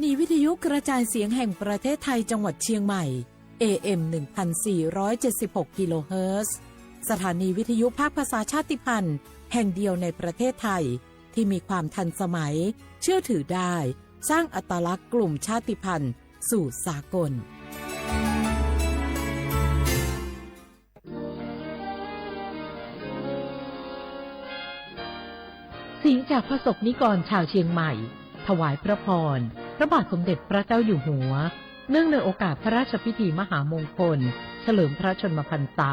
นีวิทยุกระจายเสียงแห่งประเทศไทยจังหวัดเชียงใหม่ เอ เอ็ม หนึ่งพันสี่ร้อยเจ็ดสิบหก กิโลเฮิรตซ์ สถานีวิทยุภาคภาษาชาติพันธุ์แห่งเดียวในประเทศไทย ที่มีความทันสมัย เชื่อถือได้ สร้างอัตลักษณ์กลุ่มชาติพันธุ์สู่สากล เสียงจากพระสงฆ์นิกรชาวเชียงใหม่ ถวายพระพร พระบาทสมเด็จพระเจ้าอยู่หัว เนื่องในโอกาสพระราชพิธีมหามงคล เฉลิมพระชนมพรรษา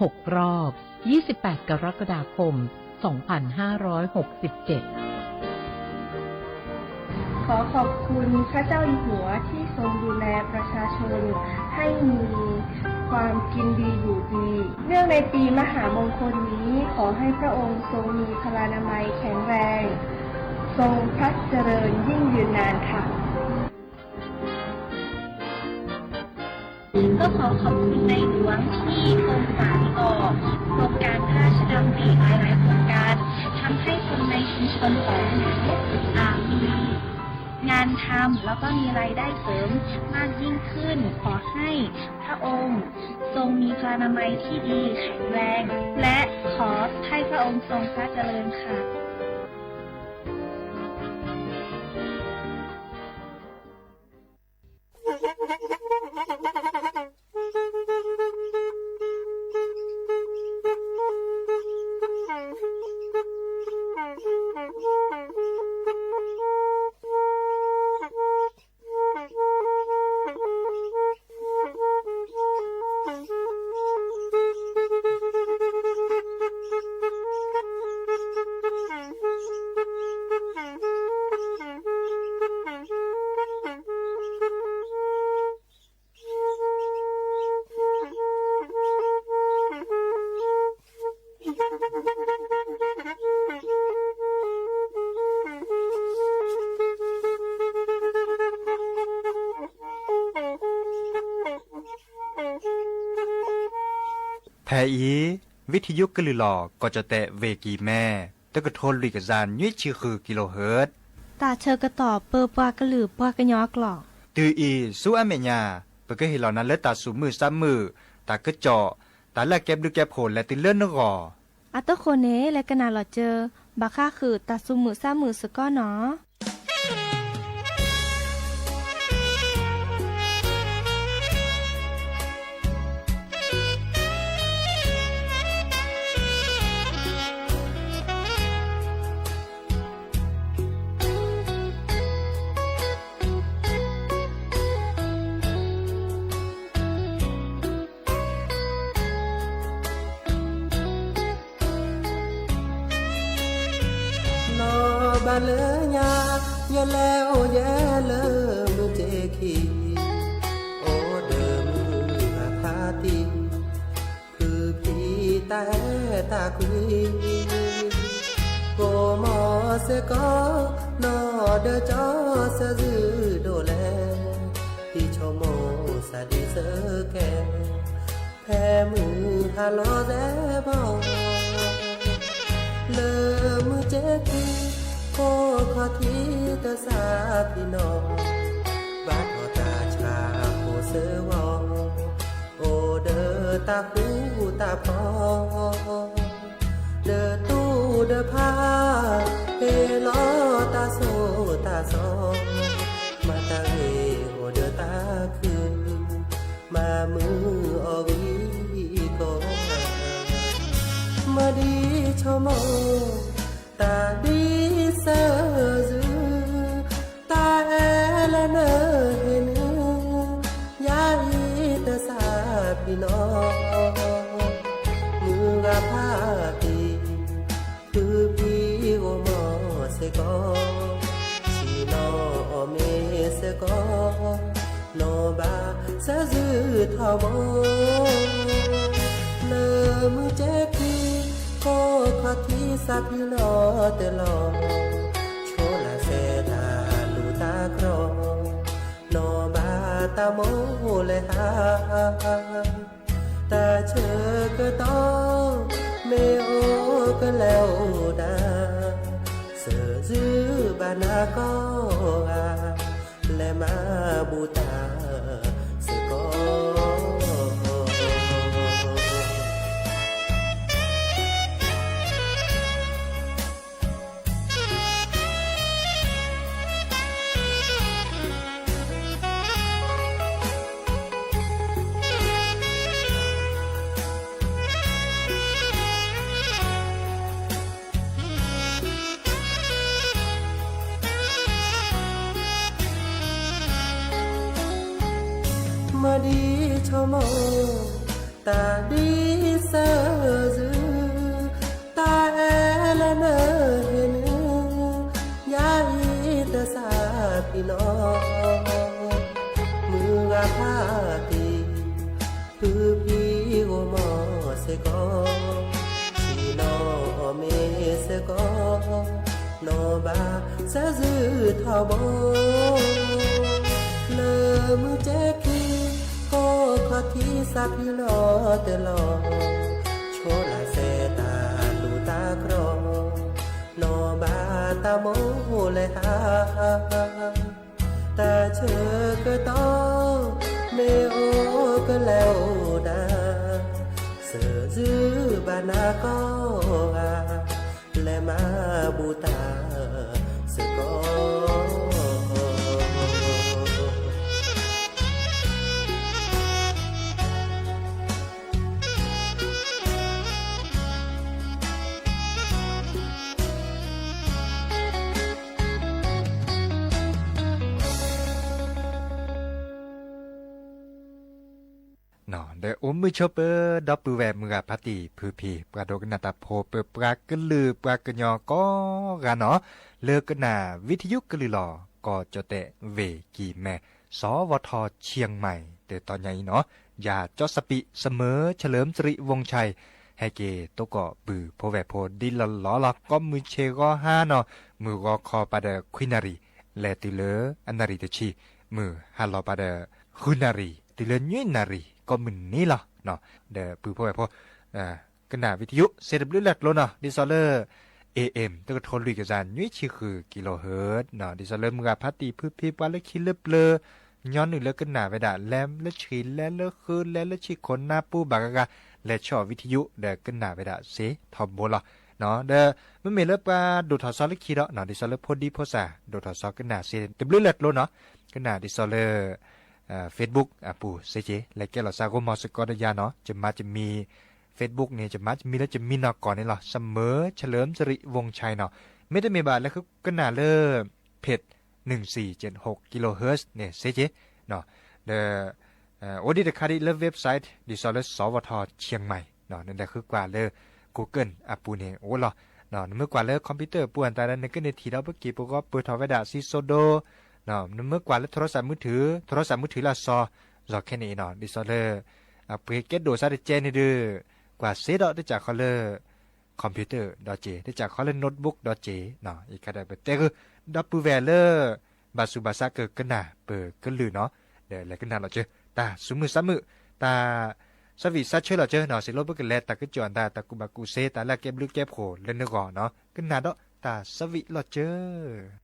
หกรอบ ยี่สิบแปด กรกฎาคม สองพันห้าร้อยหกสิบเจ็ด ขอขอบคุณพระเจ้าอยู่หัวที่ทรงดูแลประชาชนให้มีความกินดีอยู่ดี เนื่องในปีมหามงคลนี้ ขอให้พระองค์ทรงมีพลานามัยแข็งแรง ทรงพระเจริญยิ่งยืนนานค่ะ ก็ขอขอบคุณในหลวงที่ทรงสานต่อโครงการพระราชดำริหลายๆโครงการ ทำให้คนในชุมชนของหนู อ่า มีงานทำ แล้วก็มีรายได้เสริมมากยิ่งขึ้น ขอให้พระองค์ทรงมีพลานามัยที่ดีแข็งแรง และขอให้พระองค์ทรงพระเจริญค่ะ ဖဲအံၤ ဝံထံယုကလုာ်လီၤ ကီၢ်ကၠီၣ်တဲၣ် ဝ့ၢ်ကံၢ်မဲ တကထိလွံၢ်ကယၤနွံဆံဃု ကံလိဟၢၣ်. တၢ်ဆၢကတီၢ်ပၢပှၤကလုာ်ပှၤကညီကျိာ်. တုၤအံၤ ဆူအမဲာ်ညါ ပကဟ့ၣ်လီၤနၤလၢတၢ်သူၣ်မုာ်သးမုာ်, တၢ်ကစီၣ်, တၢ်လၢအကဲဘျုးကဲဖှိၣ်လဲၤတုၤလၢနဂီၢ်. အဃိန့ၣ် လဲၤကနၣ်လီၤစၢၤ ဘၣ်ဃးဃုာ်တၢ်သူၣ်မုာ်သးမုာ်စ့ၢ်ကီးနီၤ. နီၢ်ဘၣ်လၢညါ ယလဲၤအိၣ်ယဲလၢမုၢ်က့ခံ, အိၣ်ဒီးမုၢ်ဂၤဖးတံၢ်, ဖုဖံတၢ်အဲၣ်တၢ်ကွံ, ကိးမီၤစ့ၢ်ကီး နီၢ်ဒီးကၠီဆၢဇုဒိၣ်လဲၣ်, ဟံးဆိကမိၣ်စၢ်ဒံးစၢ်ကဲ, ဖဲမုၢ်ဟါလီၤစဲးဘီ လၢမုၢ်က့ခံ, ဖိခီၣ်ထံးတစၢ်ဖံးနီၢ်, ဘၣ်ထီၣ်တၢ်ဆါဖိစၢဝီၤ, အိၣ်ဒီးတၢ်ဃူတၢ်ဖိး, ဒီးတူၢ်ဒီးဖး, ဟ့ၣ်လီၤတၢ်ဆိၣ်တၢ်ဆီ, မၤတၢ်ဂ့ၤအိၣ်ဒီးတၢ်ခု, မၤမုာ်အီၤဂံၢ်ကီ, မၤဒ်ဆိကမိၣ် တၢ်ဒ်စၢ်ယွၤ, တၢ်အဲၣ်လၢနဟ့ၣ်နုၢ်, ယၤအံၤတစၢ်ဖံးနီၢ်, မုၢ်ဂၤဖးတံၢ်, ဖုဖံအိၣ်မီၤစ့ၢ်ကီး, ဆ့ၣ်နီၤအီၣ်မ့ၤစ့ၢ်ကီး, နီၢ်ဘၣ်စၢ်ယွၤထီဘိ လၢမုၢ်က့ခံ, ဖိခီၣ်ထံးစၢ်ဖံးနီၢ်တလီၤ, ဆိလၢစဲတၢ်လူၢ်တၢ်ကြီ, နီၢ်ဘၣ်တၢ်မိၣ်လဲၤဟး, တၢ်ဆၢကတီၢ် မ့ၢ်အိၣ်ကလဲၤအိၣ်ဒၣ်, စၢ်ယွၤဘၣ်နၤကိးဂၤ, လၢ မၤဘူၣ်တၢ်စ့ၢ်ကီး မ့ၢ်ဒ်ဆိကမိၣ် တၢ်ဒ်ဆၢၣ်ယုၢ် တၢ်အဲၣ်လၢနဟ့ၣ်နုၢ် ယၤအံၤတစၢ်ဖံးနီၤ မုၢ်ဂၤဖးတံၢ် ဖုဖံဂီၢ်မီၢ်စ့ၢ်ကီး ဆ့ၣ်နီၤမ့ၢ်စ့ၢ်ကီး နီၢ်ဘၣ်စၢၣ်ယုၢ်ထီဘိ လၢမုၢ်ကဲခံ ကိးခီၣ်ထံးစၢ်ဖံးလီၤတၢ်လီၤ ဆိလၢ်စဲတၢ်လူၢ်တၢ်ကြီ နီၢ်ဘၣ်တၢ်မိၣ်လဲၤဟး တၢ်ဆၢကတီၢ် မ့ၢ်အိၣ်ကလဲၤအိၣ်ဒၣ် စၢၣ်ယုၢ်ဘၣ်နၤကိးဂၤ လဲၤမၤဘူၣ်တၢ်စ့ၢ်ကီး ဒီးအိၣ်မုာ်ဆိပၢၤ ဒီပုၢ်ဝဲၢ်မုၢ်ဂၤဖးတံၢ်ဖုဖံ ပှၤဒိကနၣ်တၢ်ဖိ ပပှၤကလုာ်ပှၤကညီကိးဂၤနီၤ လၢကနၣ်ဝံထယုကလုာ်လီၤ ကီၢ်ကၠီၣ်တဲၣ်ဝ့ၢ်ကံၢ်မဲ စီၤဝီၤထီၣ်ဆံၣ်မဲၣ် တတီၤညါအံၤနီၤ ယၤကၠီစပံး စမၢၢ် ဆၢလၢမစရံး ဝူၣ်ဆဲး ဟဲက့ၤသကိးပုၢ်ဖိဝဲၢ်ဖိဒ်လီၢ်လီၢ်လီၤ ကိးမုၢ်ဆ့ၣ်ဂီၤဟါနီၤ မုၢ်ဂီၤခီပၤဒီးခွံနၣ်ရံၣ် လဲၤတုၤလၢအနၣ်ရံၣ်တဆံ မုၢ်ဟါလီၤပၤဒီး ဃုနၣ်ရံၣ် တုၤလၢနွံနၣ်ရံၣ် ကိးမုၢ်နံၤလီၤ. ဒီးပုၢ်ဖိဝဲၢ်ဖိ ကနၣ်ဝံထယု စ့တဘျုးလၢ်ကျိနီၤ ဒ်သိးလၢ A M တကထိလွံၢ်ကယၤနွံဆံဃု kilohertz နီၤ ဒ်သိးလၢမုၢ်ဂၤဖးတံၢ်ဖုဖံပှၤလၢခံလၢပျၢၤ ညီနုၢ်လၢကနၣ်ဝဲဒၣ် လဲၤလၢဆှံလဲၤလၢဃု လဲၤလၢဆံၣ်ခိၣ်နါပူၤဘၣ်ဂၤဂၤ လဲၤဆီၣ်ဝံထယု ဒီးကနၣ်ဝဲဒၣ်စ့ထီဘိလီၤ. ဒီးမ့မ့ၢ်လၢပှၤဒိၣ်ထီၣ်စီလၢခံဒီးနီၤ ဒ်သိးလၢဖိဒံဖိသၣ် ဒိၣ်ထီၣ်စီကနၣ်စ့တဘျုးလၢ်ကျိနီၤ ကနၣ်ဒ်သိးလၢ Facebook အပူၤစ့က့ၤ လဲၤကဲလီၤစၢ်ဂိၢ်မီၤစ့ၢ်ကီးဒီးယၤနီၤ ယမါယမံၤ Facebook န့ၣ် ယမါယမံၤလၢယမံနီၢ်ကီၢ်န့ၣ်လီၤ စမၢၢ် ဆၢလၢမစရံး ဝူၣ်ဆဲးနီၤ မ့တမ့ၢ်ဘၣ်လၢကနၣ်လၢ page နုၣ်စံၣ်ကၠ့ၣ်ဟူၣ် kilohertz န့ၣ်စ့က့ၤ ဒီး အိၣ်ဒံးတခါဒံးလၢ website ဒ်သိးလၢ စီၤဝီၤထီၣ်ဆံၣ်မဲၣ် နလဲၤဃုကွၢ်လၢ Google အပူၤန့ၣ်အိၣ်လီၤ. နမ့ၢ်ကွၢ်လၢ computer အပူၤအတၢ်ဒီး နကန့ၢ်ထံၣ်ဒီးပက့ၤပဂီၢ်ပၢၢ်ထီၣ်ဝဲဒၣ်စံၣ်စိၤဒိ နမ့ၢ်ကွၢ်လၢ โทรศัพท์มือถือ โทรศัพท์มือถือလၢအစီၤ စီၤခဲန့ၣ်အံၤနီၤ ဒ်သိးလၢ အပှ့ၤကဲဒိၣ်စးတကဲန့ၣ်ဒီး ကွၢ်စ့ဒီးတကးခီလၢ computer ဒီးက့ၤ တကးခီလၢ notebook ဒီးက့ၤ ယခါဒီးပတဲဂုာ် ဒီပုၢ်ဝဲၢ်လၢ ဘၣ်ဆူးဘၣ်ဆါကကနၣ်ပကလုာ်နီၤ ဒီးလဲၤကနၣ်လီၤစၢၤ တၢ်ဆူးမုၢ်ဆါမုာ် တၢ် ဆၢဝံၣ်ဆၢဆၢလီၤစၢၤနီၤ စံးလိပကလဲၤတၢ်ကစီၣ်အတၢ် တၢ်ကူၣ်ဘၣ်ကူၣ်စ့ တၢ်လၢအကဲဘျုးကဲဖှိၣ်လၢနဂီၢ်နီၤ ကနၣ်ဒီးတၢ်ဆၢဝံၣ်လီၤစၢၤ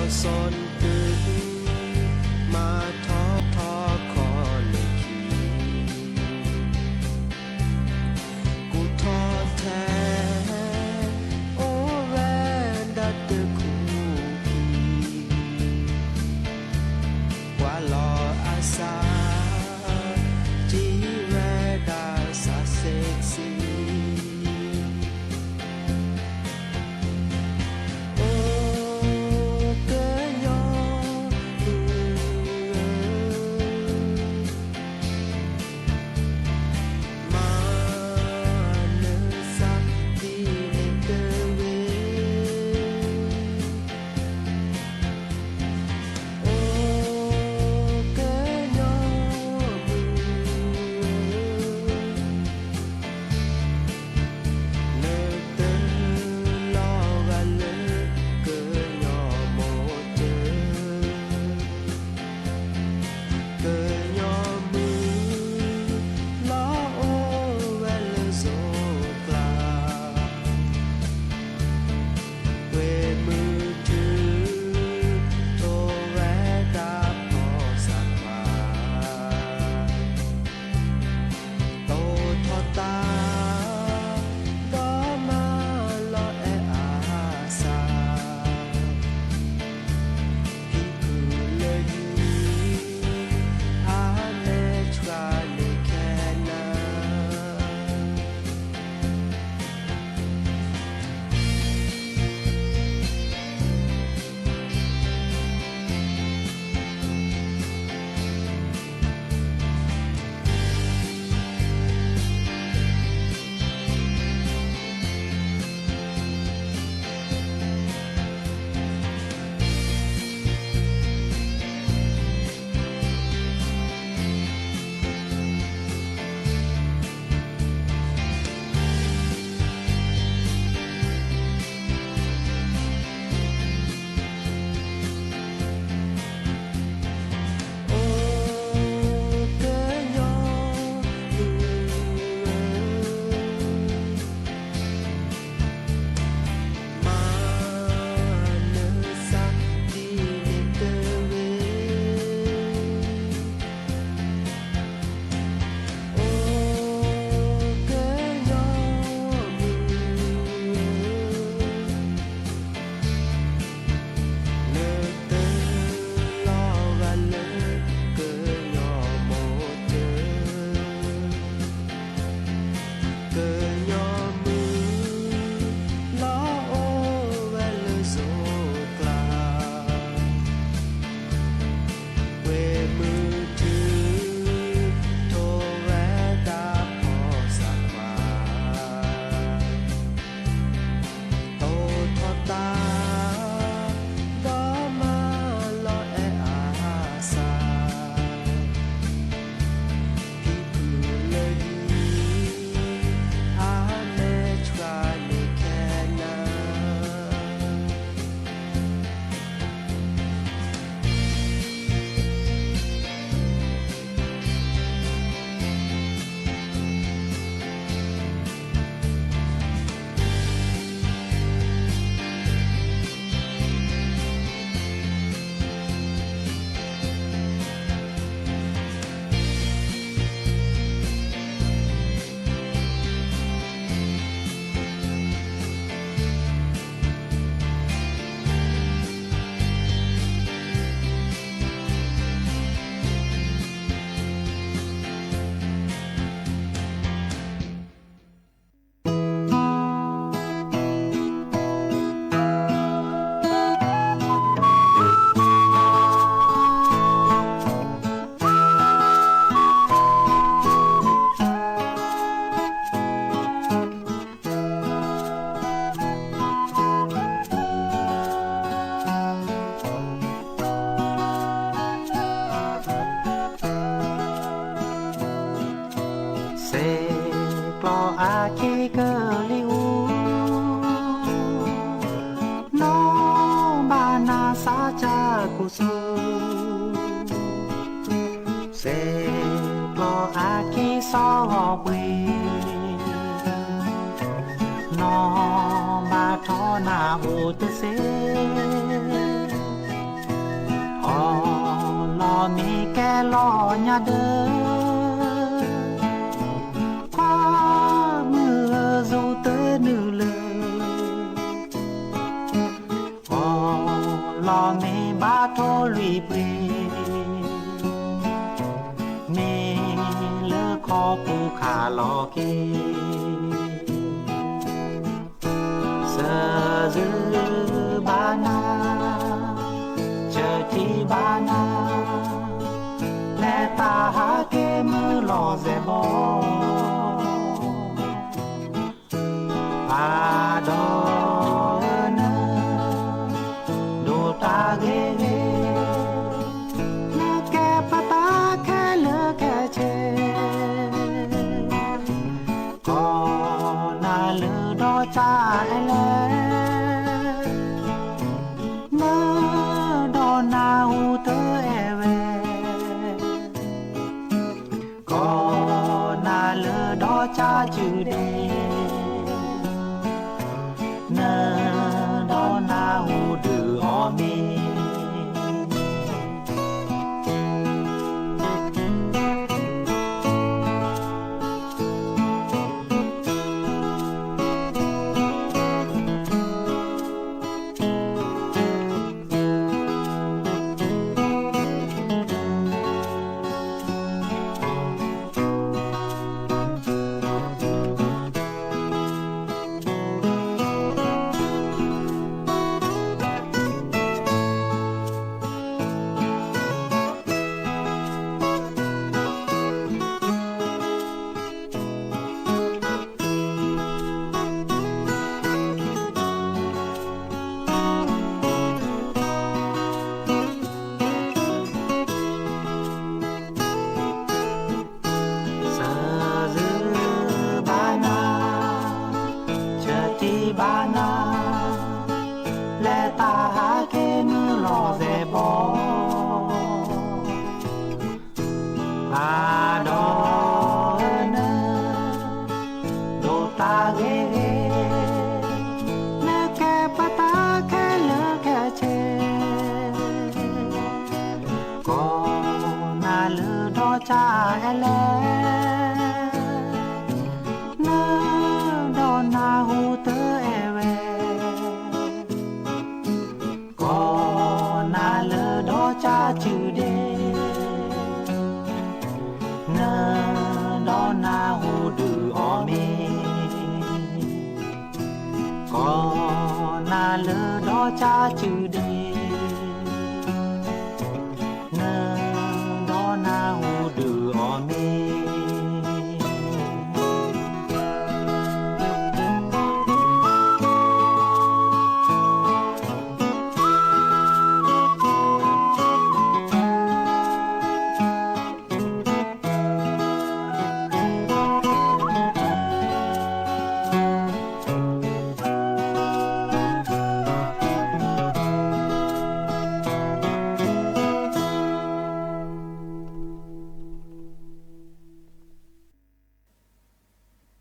စီၤနတၢၢ် မၤထီၣ်ထီခီၣ်န့ၢ်ခံ, ကူၣ်ထီၣ်ထဲ အိၣ်ဝဲဒၣ်တခူၣ်ခံ, ပှၤလီၤအါစၢ် ထံၣ်ဝဲဒၣ်စးစ့စ့ အိၣ်ကညီမုၣ်ဧၢ, မၤနၢၤစၢ်ဒ်န့ၣ်တဂ့ၤ, အိၣ်ကညီမုၣ်ဧၢ, နတၢၢ်လီၤဂာ်လၢကညီမိၢ်တၢၢ်, ကညီမုၣ် လီၤအိၣ်ဝဲလၢစိၤကျါ, ပှ့ၤမုၢ်ထူ ထိၣ်ဝဲဒၣ်ဖီၣ်စးခွါ တိၢ်ထီၣ်တၢ် ဒီးမၤလီၤအဲၣ်အါစၢ်, ဖံဖုလၢယံၤ အါမဲာ်ဆှးန့ၢ်ခဲနၤ. အိၣ်ကညီမုၣ်ဧၢ, မၤနၢၤစၢ်ဒ်န့ၣ်တဂ့ၤ, အိၣ်ကညီမုၣ်ဧၢ, နတၢၢ်လီၤဂာ်လၢကညီမိၢ်တၢၢ်, ကညီမုၣ် လီၤအိၣ်ဝဲလၢစိၤကျါ, ပှ့ၤမုၢ်ထူ ထိၣ်ဝဲဒၣ်ဖီၣ်စးခွါ တိၢ်ထီၣ်တၢ် ဒီးမၤလီၤအဲၣ်အါစၢ်, ဖံဖုလၢယံၤ အါမဲာ်ဆှးန့ၢ်ခဲနၤ. စဲးကျီအခံကလံၤအူ, နီၢ်ဘၣ်နၤစးကၢ်ကိၣ်ဆူ, စဲးကျီအခံစီၤဘှံး, နီၢ်ဘၣ်ထီၣ်နၤအိၣ်တစဲး မ့ၢ်ကဲလီၤညါဒၢ, ကွၢ်မုၢ်ဧၢ ဆူၣ်တနုာ်လၢ အီၣ်လီၤမ့ၢ်ဘၣ်ထိၣ်လွံၢ်ပှ့ၤ, မ့ၢ်လၢခီပူၤခးလီၤက့ၤ, စၢၤစုဘၣ်နၤ, ဆၢထံဘၣ်နၤ, လဲၤတၢ်ဟးက့ၤမုၢ်လီၤစဲးဘီ အဒီနၢ, ဒိၣ်တၢ်ဂ့ၤဂ့ၤ, နကဲပတၢ်ခဲလၢာ်ခဲဆ့, ကီၢ်နၤလၢဒီးကၢ်အဲလဲၣ်, နဒီးနၢ်ဟူတအဲၣ်ဝဲ ကီၢ်နၤလၢဒီးကၢ်စုဒ့, နဒီးနၢ်ဟူဒုးအီၤမ့ၢ် စၢၤစုဘၣ်နၤ, ဆၢထံဘၣ်နၤ, လဲၤတၢ်ဟးက့ၤမုၢ်လီၤစဲးဘီ အဒီနၢ, ဒိၣ်တၢ်ဂ့ၤဂ့ၤ, နကဲပတၢ်ခဲလၢာ်ခဲဆ့, ကီၢ်နၤလၢဒီးကၢ်အဲလဲၣ်, နဒီးနၢ်ဟူတအဲၣ်ဝဲ ကီၢ်နၤလၢဒီးကၢ်စုဒ့, နဒီးနၢ်ဟူဒုးအီၤမ့ၢ်, ကီၢ်နၤလၢဒီးကၢ်စုဒ့, နဒီးနၢ်ဟူဒုးအီၤမ့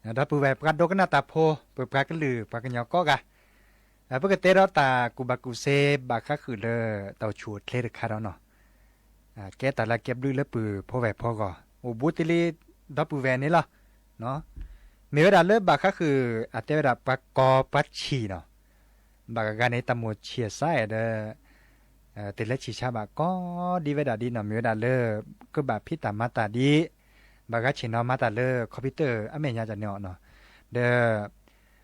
ၢ် ဒီပုၢ်ဝဲၢ်ပှၤဒိကနၣ်တၢ်ဖိ ပပှၤကလုာ်ပှၤကညီကိးဂၤ, ပကတဲဒီးတၢ်ကူၣ်ဘၣ်ကူၣ်သ့ဘၣ်ဃးဃုာ်လၢတၢ်အိၣ်ဆူၣ်အိၣ်ချ့တခါဒီးနီၤ, ကဲတၢ်လၢကဲဘျုးလၢပှၤဖိဝဲၢ်ဖိဂီၢ် အိၣ်ဘူးတ့ၢ်လံဒီပုၢ်ဝဲၢ်န့ၣ်လီၤ. မ့ၢ်ဝဲဒၣ်လၢဘၣ်ဃးဃုာ် အတဲဝဲဒၣ်ပှၤကီၤပှၤဆံၣ်နီၤ, ဘၣ်ဂၤဂၤန့ၣ် တၢ်မိၣ်ဆံၣ်အစးအဲၣ်ဒီး တလဲၤဆံၣ်ဆါဘၣ်ကိးဒ်ဝဲဒၣ်ဒ်နီၤ, မ့ၢ်ဝဲဒၣ်လၢ ကဘၣ်ဖံးတၢ်မၤတၢ်ဒ် ဘၣ်ဂၤဆ့ၣ်နီၤမၤတၢ်လၢ computer အမဲာ်ညါန့ၣ်အီၤနီၤ, ဒီး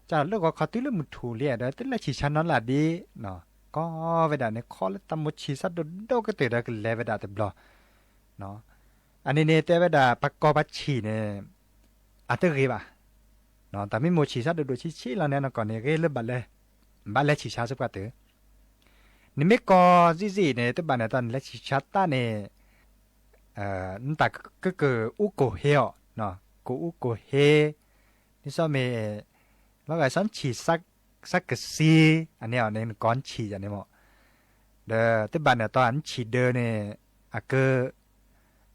ကလၢဂီၤခီတုၤလၢမုၢ်ထူၣ်လံဒီး တလဲၤဆံၣ်ဆါနီၤလၢ်ဒ် ကိးဝဲဒၣ်န့ၣ် ခီလၢတၢ်မိၣ်ဆံၣ်စးဒိၣ်ဒိၣ်ကတၢၢ်ဒီးကလဲၤဝဲဒၣ်တဘျီ အန့ၣ်န့ၣ် တဲဝဲဒၣ်ပှၤကီၤပှၤဆံၣ်န့ၣ် အတဂ့ၤဘၣ်. တၢ်မ့ၢ်မိၣ်ဆံၣ်ဆါဒိၣ်ဒိၣ်ဆံးဆံးလီၤန့ၣ် နကီၢ်န့ၣ် ဂ့ၤလၢဘၣ်လဲၤ ဘၣ်လဲၤဆံၣ်ဆါစ့ၢ်ကီးတၢ်, နမ့ၢ်ကီၤစံၣ်စံၣ်န့ၣ် တဘၣ်န့ၣ်တၢ်နလဲၤဆံၣ်ဆါတၢ်န့ၣ် နတၢ်ကကအိၣ်ကိၢ်ဟ့အီၤ, ကိၢ်အိၣ်ကိၢ်ဟ့, ဒ်သိးမ့ၢ် လီၤဂာ်စီဆံၣ် စးကစံ အန့ၣ်အီၤန့ၣ် နကီၤနဆံၣ်ယၤန့ၣ်မ့ၢ်, ဒီးတဘၣ်န့ၣ်တီနဆံၣ်ဒၢန့ၣ် အက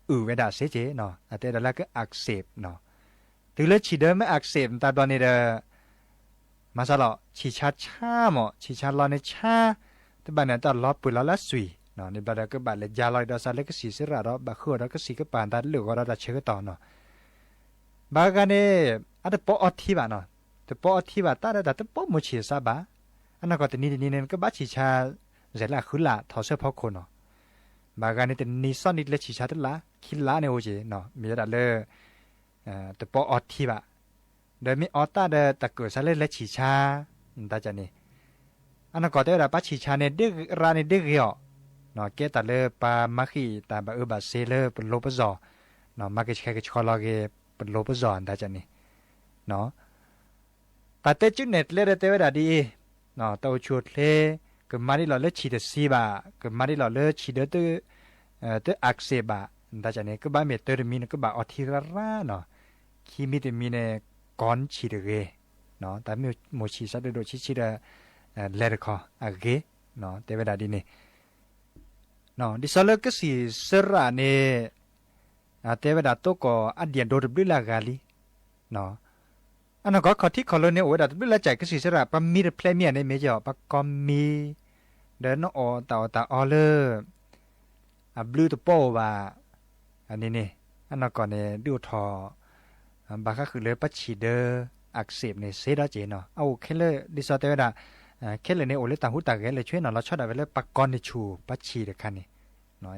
အုၣ်ဝဲဒၣ်စ့ၢ်ကီး, အတဲဒၣ်လၢက accept နီၤ, တုၤလၢဆံၣ်ဒၢမ့ၢ် accept နတၢ်ဘျီန့ၣ်ဒီး မၤစၢ်လီၤ ဆံၣ်ဆါဆါမ့ၢ် ဆံၣ်ဆါလီၤန့ၣ်ဆါ, တဘၣ်န့ၣ်တီလီၤပှ့ၤလီၤလၢအသွံၣ် န့ၣ်ဘျီဒီးကဘၣ်လဲၤယါလီၤဒီးစးလၢကစံၣ်စရၣ်ဒီး ဘၣ်ဃုအီၤဒီးကစံၣ်ကပၤတၢ်လၢာ်ဂီၤဒီးတၢ်ဆၢကတီၢ်နီၤ. ဘၣ်ဂၤန့ၣ် အတပီအီထံဘၣ်နီၤ, တပီအီထံဘၣ်တၢ်ဒီးတၢ်တပီမိၢ်ဆံၣ်စးဘၣ်. အနီၢ်ကီၢ်တနံၤတနံၤန့ၣ် နကဘၣ်ဆံၣ်ဆါ စဲးလၢအဃုလၢ်ထီၣ်ဆၢဖီခိၣ်နီၤ. ဘၣ်ဂၤန့ၣ် တနံၤစီနံၤလၢဆံၣ်ဆါတလါ ခံလါန့ၣ်အိၣ်က့ၤနီၤ, မ့ၢ်ဝဲဒၣ်လၢ တပီအီထံဘၣ်. ဒီးမ့ၢ်အီတၢ်ဒီးတၢ်ကၢၣ်စးလၢလဲၤဆံၣ်ဆါ တၢ်ကန့ၣ် အနီၢ်ကီၢ်တဲဝဲဒၣ် ပှၤဆံၣ်ဆါန့ၣ် ဒ့ရါန့ၣ်ဒ့ဂ့ၤအီၤ, ကဲတၢ်လၢပှၤမၤဃံးတၢ်ဘၣ်အၢဘၣ်စ့လၢပလိၤပစီၤ, မၤကဆှဲကဆှီလီၤက့ၤ ပလိၤပစီၤ တၢ်ကန့ၣ် တၢ်တဲကၠူနဲၣ်ကျဲဒီးတဲဝဲဒၣ်ဒ်အံၤ, တၢ်အိၣ်ဆူၣ်အိၣ်ချ့ ကမၤဒ်လီၤလၢဆံၣ်တဆံဘၣ်, ကမၤဒ်လီၤလၢဆံၣ်ဒၢ တအးကစ့းဘၣ်, တၢ်ကန့ၣ် ကဘၣ်မ့ၢ်တၢ်တမံၤန့ၣ် ကဘၣ်အီထံရၣ်ရၣ်နီၤ, ခံမံၤတမံၤန့ၣ် ကီနဆံၣ်တဂ့ၤ, တၢ်မ့ၢ်မိၢ်ဆံၣ်စးဒိၣ်ဒိၣ်ဆံးဆံးဒီး လဲၤတခီအဂ့ၤ, တဲဝဲဒၣ်ဒ်န့ၣ် ဒ်သိးလၢကစံၣ်စရၣ်န့ၣ် တဲဝဲဒၣ်တိၢ်ကီၢ်အဒံၣ်အဒိတဘျုးလၢအဂၤလံ. အနီၢ်ကီၢ်ခီၣ်ထံးခီၣ်လိၤန့ၣ် အိၣ်ဝဲဒၣ်တဘျုးလၢကစံၣ်စရၣ် ပှၤမံတဖျဲးမံဧါန့ၣ် မ့ၢ်ကီး ပှၤကီမံ ဒီးနအိၣ်တၢ်အီၣ်တၢ်အီလၢ အဘျုးတပီၢ်အိၣ်ဘၣ် န့ၣ်န့ၣ် အနီၢ်ကီၢ်န့ၣ် ဒုးအိၣ်ထီၣ် ဘၣ်ဃးဃုာ်လၢပှၤဆံၣ်ဒၢ အကစ့းန့ၣ် စ့ဒီးက့ၤနီၤ အအိၣ်ခဲလၢာ် ဒ်သိးတဲဝဲဒၣ် ခဲလၢာ်န့ၣ် အိၣ်လၢတၢ်ဟူးတၢ်ဂဲၤလၢာ်ဆ့နီၤ လီၤဆီဒၣ်ဝဲလၢပှၤကီန့ၢ်ဆူၣ်ပှၤဆံၣ်တခါန့ၣ်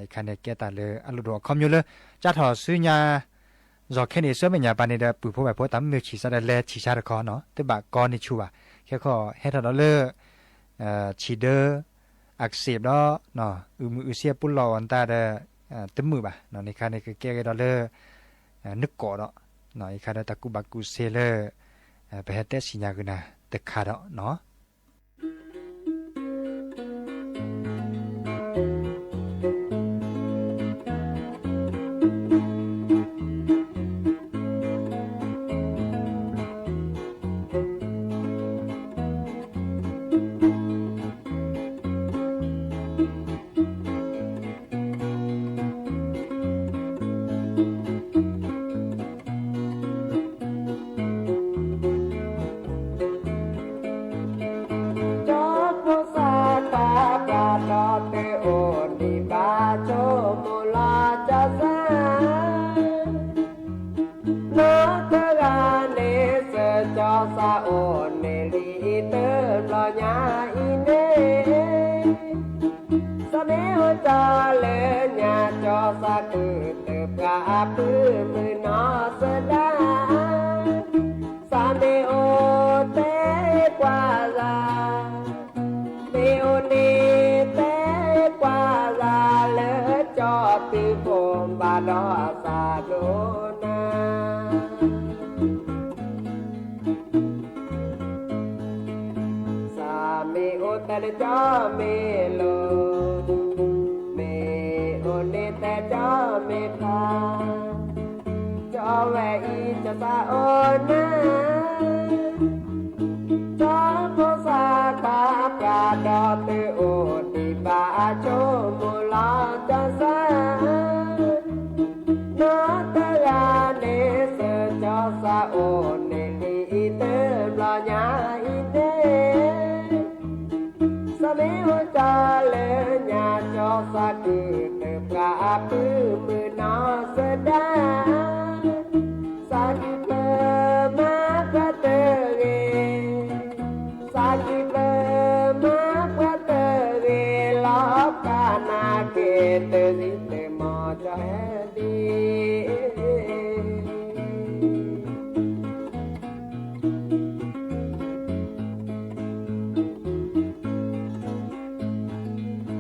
အခါန့ၣ် ကဲတၢ်လၢအလိၣ်ဒိၣ်အခီပညီလၢ ကၢ်ထီၣ်ဆူညါ ယီၤခဲန့ၣ် ဆူမဲာ်ညါပၤန့ၣ်ဒီး ပုၢ်ဖိဝဲၢ်ဖိတၢ်မ့ၢ်ဆံၣ်စးဒီးလဲၤဆံၣ်ဆါတခီနီၤ တဘၣ်ကီန့ၢ်ဆူၣ်ဘၣ် ခဲခီဟဲထီၣ်ဒီးလၢ ဆံၣ်ဒၢ အကစ့းဒီး အုၣ်မုာ်အုၣ်ဆံးအပူၤလီၢ်အီၤတၢ်ဒီး တမုာ်ဘၣ် န့ၣ်ခါန့ၣ် ကကဲဂ့ၤဒီးလၢ နကိးဒီး အံၤခါဒီးတၢ်ကူၣ်ဘၣ်ကူၣ်သ့လၢ ပဟဲတဲစံၣ်ညါဂုာ်နၤတခါဒီးနီၤ ကၠီဖိသးပှၢ်ပှၤဒီတၢ်အိၣ်ဒံးဘၣ်ဆိကမိၣ်လီၤကၠီသး နီၢ်တဂၤန့ၣ် စၢၤကၠီသးအိၣ်န့ၢ်လံတဘျီညါအံၤန့ၣ် သးမ့ၢ်အိၣ်တၢ်လၢညါ ကၠီသးကုၢ်တပှၢ်ပုၢ်မုၢ်နီၢ်သဒါ သးမ့ၢ်အိၣ်တဲကွၢ်သး မ့ၢ်အိၣ်န့ၣ်တဲကွၢ်သးလၢကၠီတုၤဖိဘၣ်ဒီးသးဒိၣ်နၤ သးမ့ၢ်အိၣ်တဲလၢကၠီမ့ၢ်လိၤ, မ့ၢ်အိၣ်န့ၣ်တဲကၠီမ့ၢ်ဖျါ, ကၠီဝဲအံၤကၠီသးအိၣ်နၤ, ကၠီဖိသးပှၢ်ပှၤဒီတၢ်အိၣ်ဒံးဘၣ် ဆိကမိၣ်လီၤကၠီသး နီၢ်တဂၤန့ၣ် စၢၤကၠီသးအိၣ်န့ၢ်လံတဘျီညါအံၤန့ၣ်, သးမ့ၢ်အိၣ်တၢ်လၢညါ ကၠီသးကုၢ်တပှၢ်ပုၢ်မုၢ်နီၢ်သဒါ, သးကုၢ်ပျၢၤမၤပှၤတဂ့ၤ သးကုၢ်ပျၢၤမၤပှၤတဂ့ၤ လီၤကးနးက့ၤတၢ်သံတၢ်မီၤကၠီဟဲ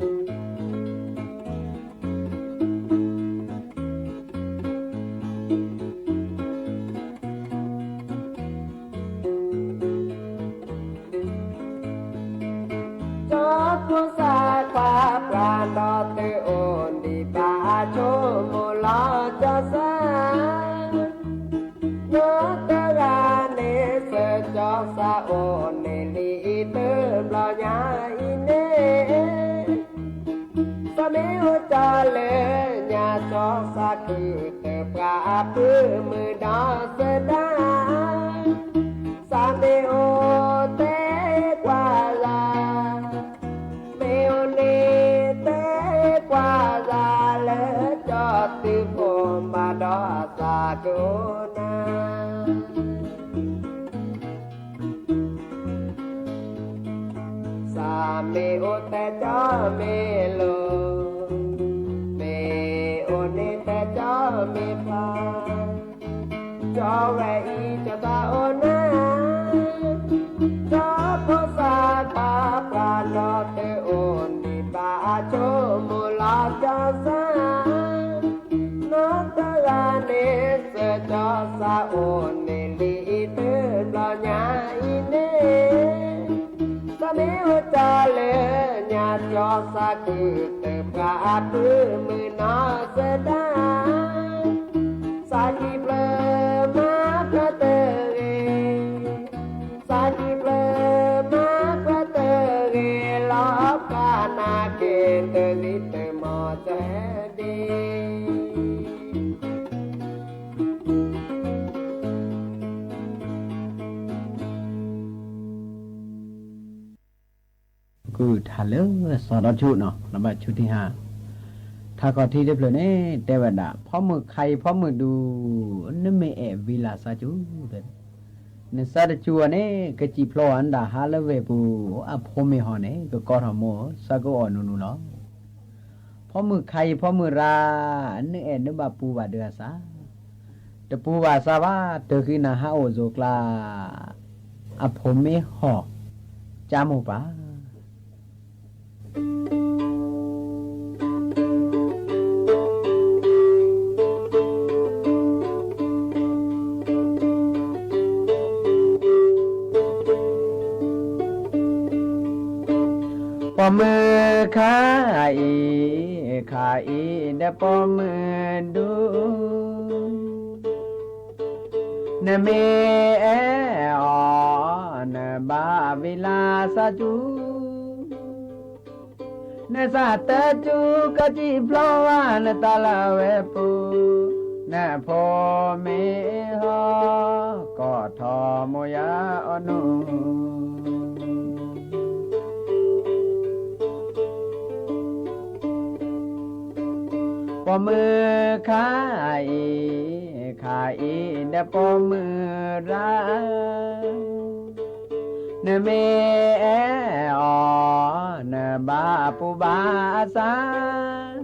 ဒံး ကၠီဖိသးပှၢ်ပှၤဒီတၢ်အိၣ်ဒံးဘၣ် ဆိကမိၣ်လီၤကၠီသး, နီၢ်တဂၤန့ၣ် စၢၤကၠီသးအိၣ်န့ၢ်လံတဘျီညါအံၤန့ၣ် သးမ့ၢ်အိၣ်တၢ်လၢညါ ကၠီသးကုၢ်တပှၢ်ပုၢ်မုၢ်နီၢ်သဒါ, သးမ့ၢ်အိၣ်တဲကွၢ်သး, မ့ၢ်အိၣ်န့ၣ် နၤ စၢ်မ့ၢ်အိၣ်တဲကၠီမ့ၢ်လိၤ, မ့ၢ်အိၣ်န့ၣ်တဲကၠီမ့ၢ်ဖျါ, ကၠီဝဲအံၤကၠီသးအိၣ်နၤ, ကၠီဖိသၣ်ခွါပှၤနီတအိၣ်န့ၣ်ဘၣ်အဆိကမိၣ်လီၤကၠီသး နီတဂၤန့ၣ်စၢၤကၠီသးအိၣ်န့ၣ်လံတဘျီညါအံၤန့ၣ်, သးမ့ၢ်အိၣ်တၢ်လၢညါ ကၠီသးခုတပှၢ်အပုၢ်မုၢ်နီၢ်သဒါ, သးကံၢ်ဖျၢၣ်မၤဖျၢၣ်တဂ့ၤ, သးကံၢ်ဖျၢၣ်မၤဖျၢၣ်တဂ့ၤ လီၤဖျါနၤက့ၤတလံတမီၢ်တဒ့ ကုၢ်ထါလၢစီၤဒီဆူၣ်နီၤ လီၤဘၣ်ဆူၣ်ထံဟါ, ထါခီၣ်ထံးတဖျၢၣ်န့ၣ် တဲဝဲဒၣ် ဖီမုၢ်ခါအံၤဖီမုၢ်ဒူ, နမ့ၢ်အဲၣ်ဝံလးစၢ်ကၠူ, နစၢ်တကၠူအီၤန့ၣ် ကစံၣ်ဖျိအီၤနဒၣ်ဟးလၢဝ့ၢ်ပူၤ, အဖိမ့ၢ်ဟီၣ်န့ၣ် ကကီထီၣ်မိၢ် ဆၢကအီၣ်နူနူလီၤ. ဖီမုၢ်ခါအံၤဖီမုၢ်ရၤ, နအဲၣ်နဘၣ်ပူၤဘၣ်ဒုးအသး, တပူၤဘၣ်သးဘၣ် တၢ်ဃံနၤဟးအိၣ်စိၤကျါ, အဖိမ့ၢ်ဟီၣ်, ကၠါမိၢ်ပၢ် ပိာ်မုၣ်ခါအံၤ, ခါအံၤဒီးပိာ်မုၣ်ဒူ, နမ့ၢ်အဲၣ်အီၤ, နဘၣ်ဝံလးစၢ်ကၠူ, နစၢ်တကၠူကစံၣ်ဖျိဝဲနတၢ်လၢဝဲပူၤ, နဖိမ့ၢ်ဟီၣ်, ကီထီၣ်မိၢ်ယၤအီၣ်နူ ပိာ်မုၣ်ခါအံၤ, ခါအံၤဒီးပိာ်မုၣ်ရၤ, နမ့ၢ်အဲၣ်အီၤ, နဘၣ်ပူၤဘၣ်အသး,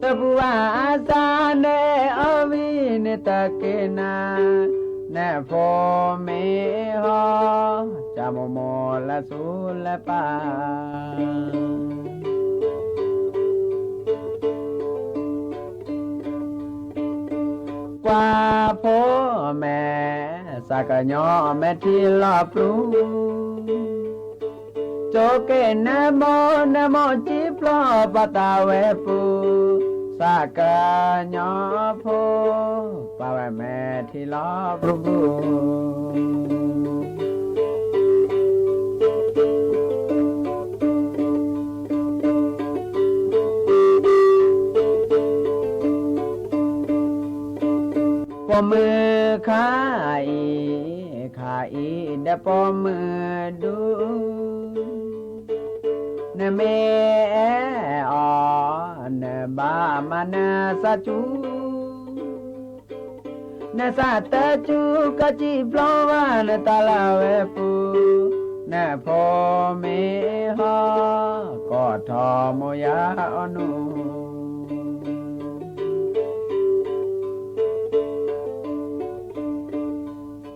တပူၤဘၣ်အသး နအဲၣ်အီၤဝံၤန့ၣ်တက့ၢ်နၤ, နဖိမ့ၢ်ဟီၣ်, ကၠါမိၢ်မိၢ်လဲၤဆူလဲၤပၢ် ကွၢ်ဖိမဲာ်, သးကညီမဲာ်ထံလီၤပျူၤ, ကၠိက့ၤနမိၢ်နမိၢ်ကံဖျိပှၤတၢ်ဝဲပူၤ, သးကညီဖိ, ပှၤဝဲမဲာ်ထံလီၤပျူၤပျူၤ ပိာ်မုၣ်ခါအံၤ, ခါအံၤဒီးပိာ်မုၣ်ဒူ, နမ့ၢ်အဲၣ်အီၤ, နဘၣ်မၤနစၢ်ကၠူ, နစၢ်တကၠူကစံၣ်ဖျိဝဲနတၢ်လၢဝဲပူၤ, နဖိမ့ၢ်ဟီၣ်, ကီထီၣ်မိၢ်ယၤအီၣ်နူ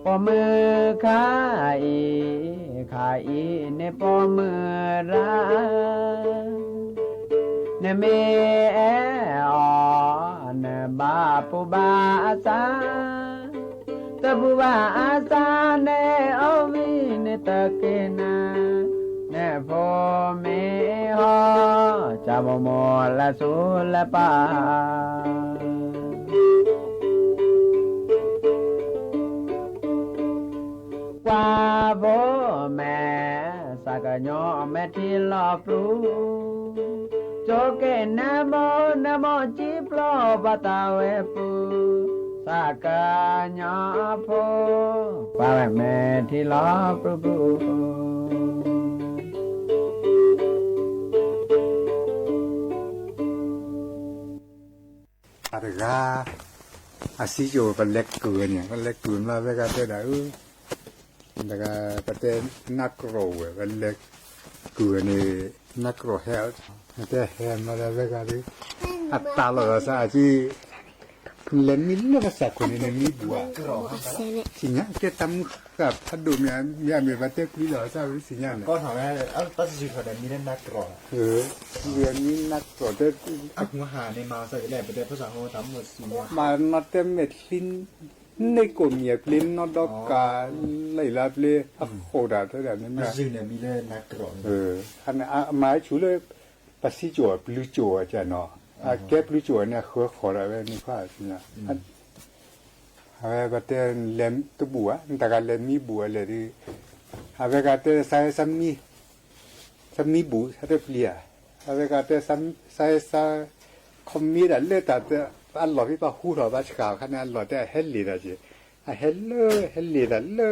ပိာ်မုၣ်ခါအံၤ, ခါအံၤန့ၣ်ပိာ်မုၣ်ရၤ, နမ့ၢ်အဲၣ်အီၤ, နဘၣ်ပူၤဘၣ်အသး, တပူၤဘၣ်အသး နအဲၣ်အီၤဝံၤန့ၣ်တက့ၢ်နၤ, နဖိမ့ၢ်ဟီၣ်, ကၠါမိၢ်မိၢ်လဲၤဆူလဲၤပၢ် ကွၢ်ဖိမဲာ်, သးကညီမဲာ်ထံလီၤပျူၤ, ကၠိက့ၤနမိၢ်နမိၢ်ကံဖျိပှၤတၢ်ဝဲပူၤ, သးကညီဖိ, ပှၤဝဲမဲာ်ထံလီၤပျူၤပျူၤ အတဂၤ, အစံၣ်ကၠိၤပလဲၤကုၢ်န့ၣ် ပလဲၤကုၢ်မး ဝဲဂၤတဲဒၣ်အၢ တဂၤ ပတဲနးကြိးဝဲ ပလဲၤကုၢ်န့ၣ် နးကြိးဟဲ တဲဟဲမးဒီးဝဲဂၤဒီး အတၢ်လီၤဒီးစၢ်အက့ လဲၤမံလၢပှၤစၢ်ခိၣ်န့ၣ် နမံဘူးဧါ သ့ၣ်ညါကဲတၢ်မုၢ်ဃၢ်ဖးဒိၣ်မ့ၢ် မ့ၢ်အမ့ၢ်ပှၤတဲကွံလီၤစၢ်ဝဲသ့ၣ်ညါန့ၣ် မ့ၢ်နီၢ်တဲမ့ၢ်လၢ မၤနီၢ်တဲမဲာ်ချံ န့ၢ်ကိၣ်မံၤအပျ့ၤနီၢ်ဒီကၤ လံာ်လၢအပျ့ၤအဃိးတၢ်တဲဒၣ်န့ၣ် မ့ၢ် မၤဟဲဆူၣ်လၢ ပစံၣ်ကၠိၤအပျုၤကၠိၤအကနီၤ အကဲပျုၤကၠိၤန့ၣ် အဃၢဃီၤဒၣ်ဝဲန့ၣ်ခွါ အဝဲပတဲလဲၤတဘူးဧါ နတဂၤလဲၤမံဘူးအလဲၤဒီး အဝဲဂၤတဲ စၢ်မံဘူး စၢ်တပျံၤဧါ အဝဲဂၤတဲ စၢ်စၢ် ခီမ့ၢ်ဒၣ်လၢတၢ် အလီၢ်ဖဲပှၤဟူထီၣ်ဘၣ်ဆှၣ်အခါန့ၣ် အလီၢ်တဲအဟဲလ့ၣ်တၢ်က့ၤ အဟဲလၢ ဟဲလ့ၣ်တၢ်လၢ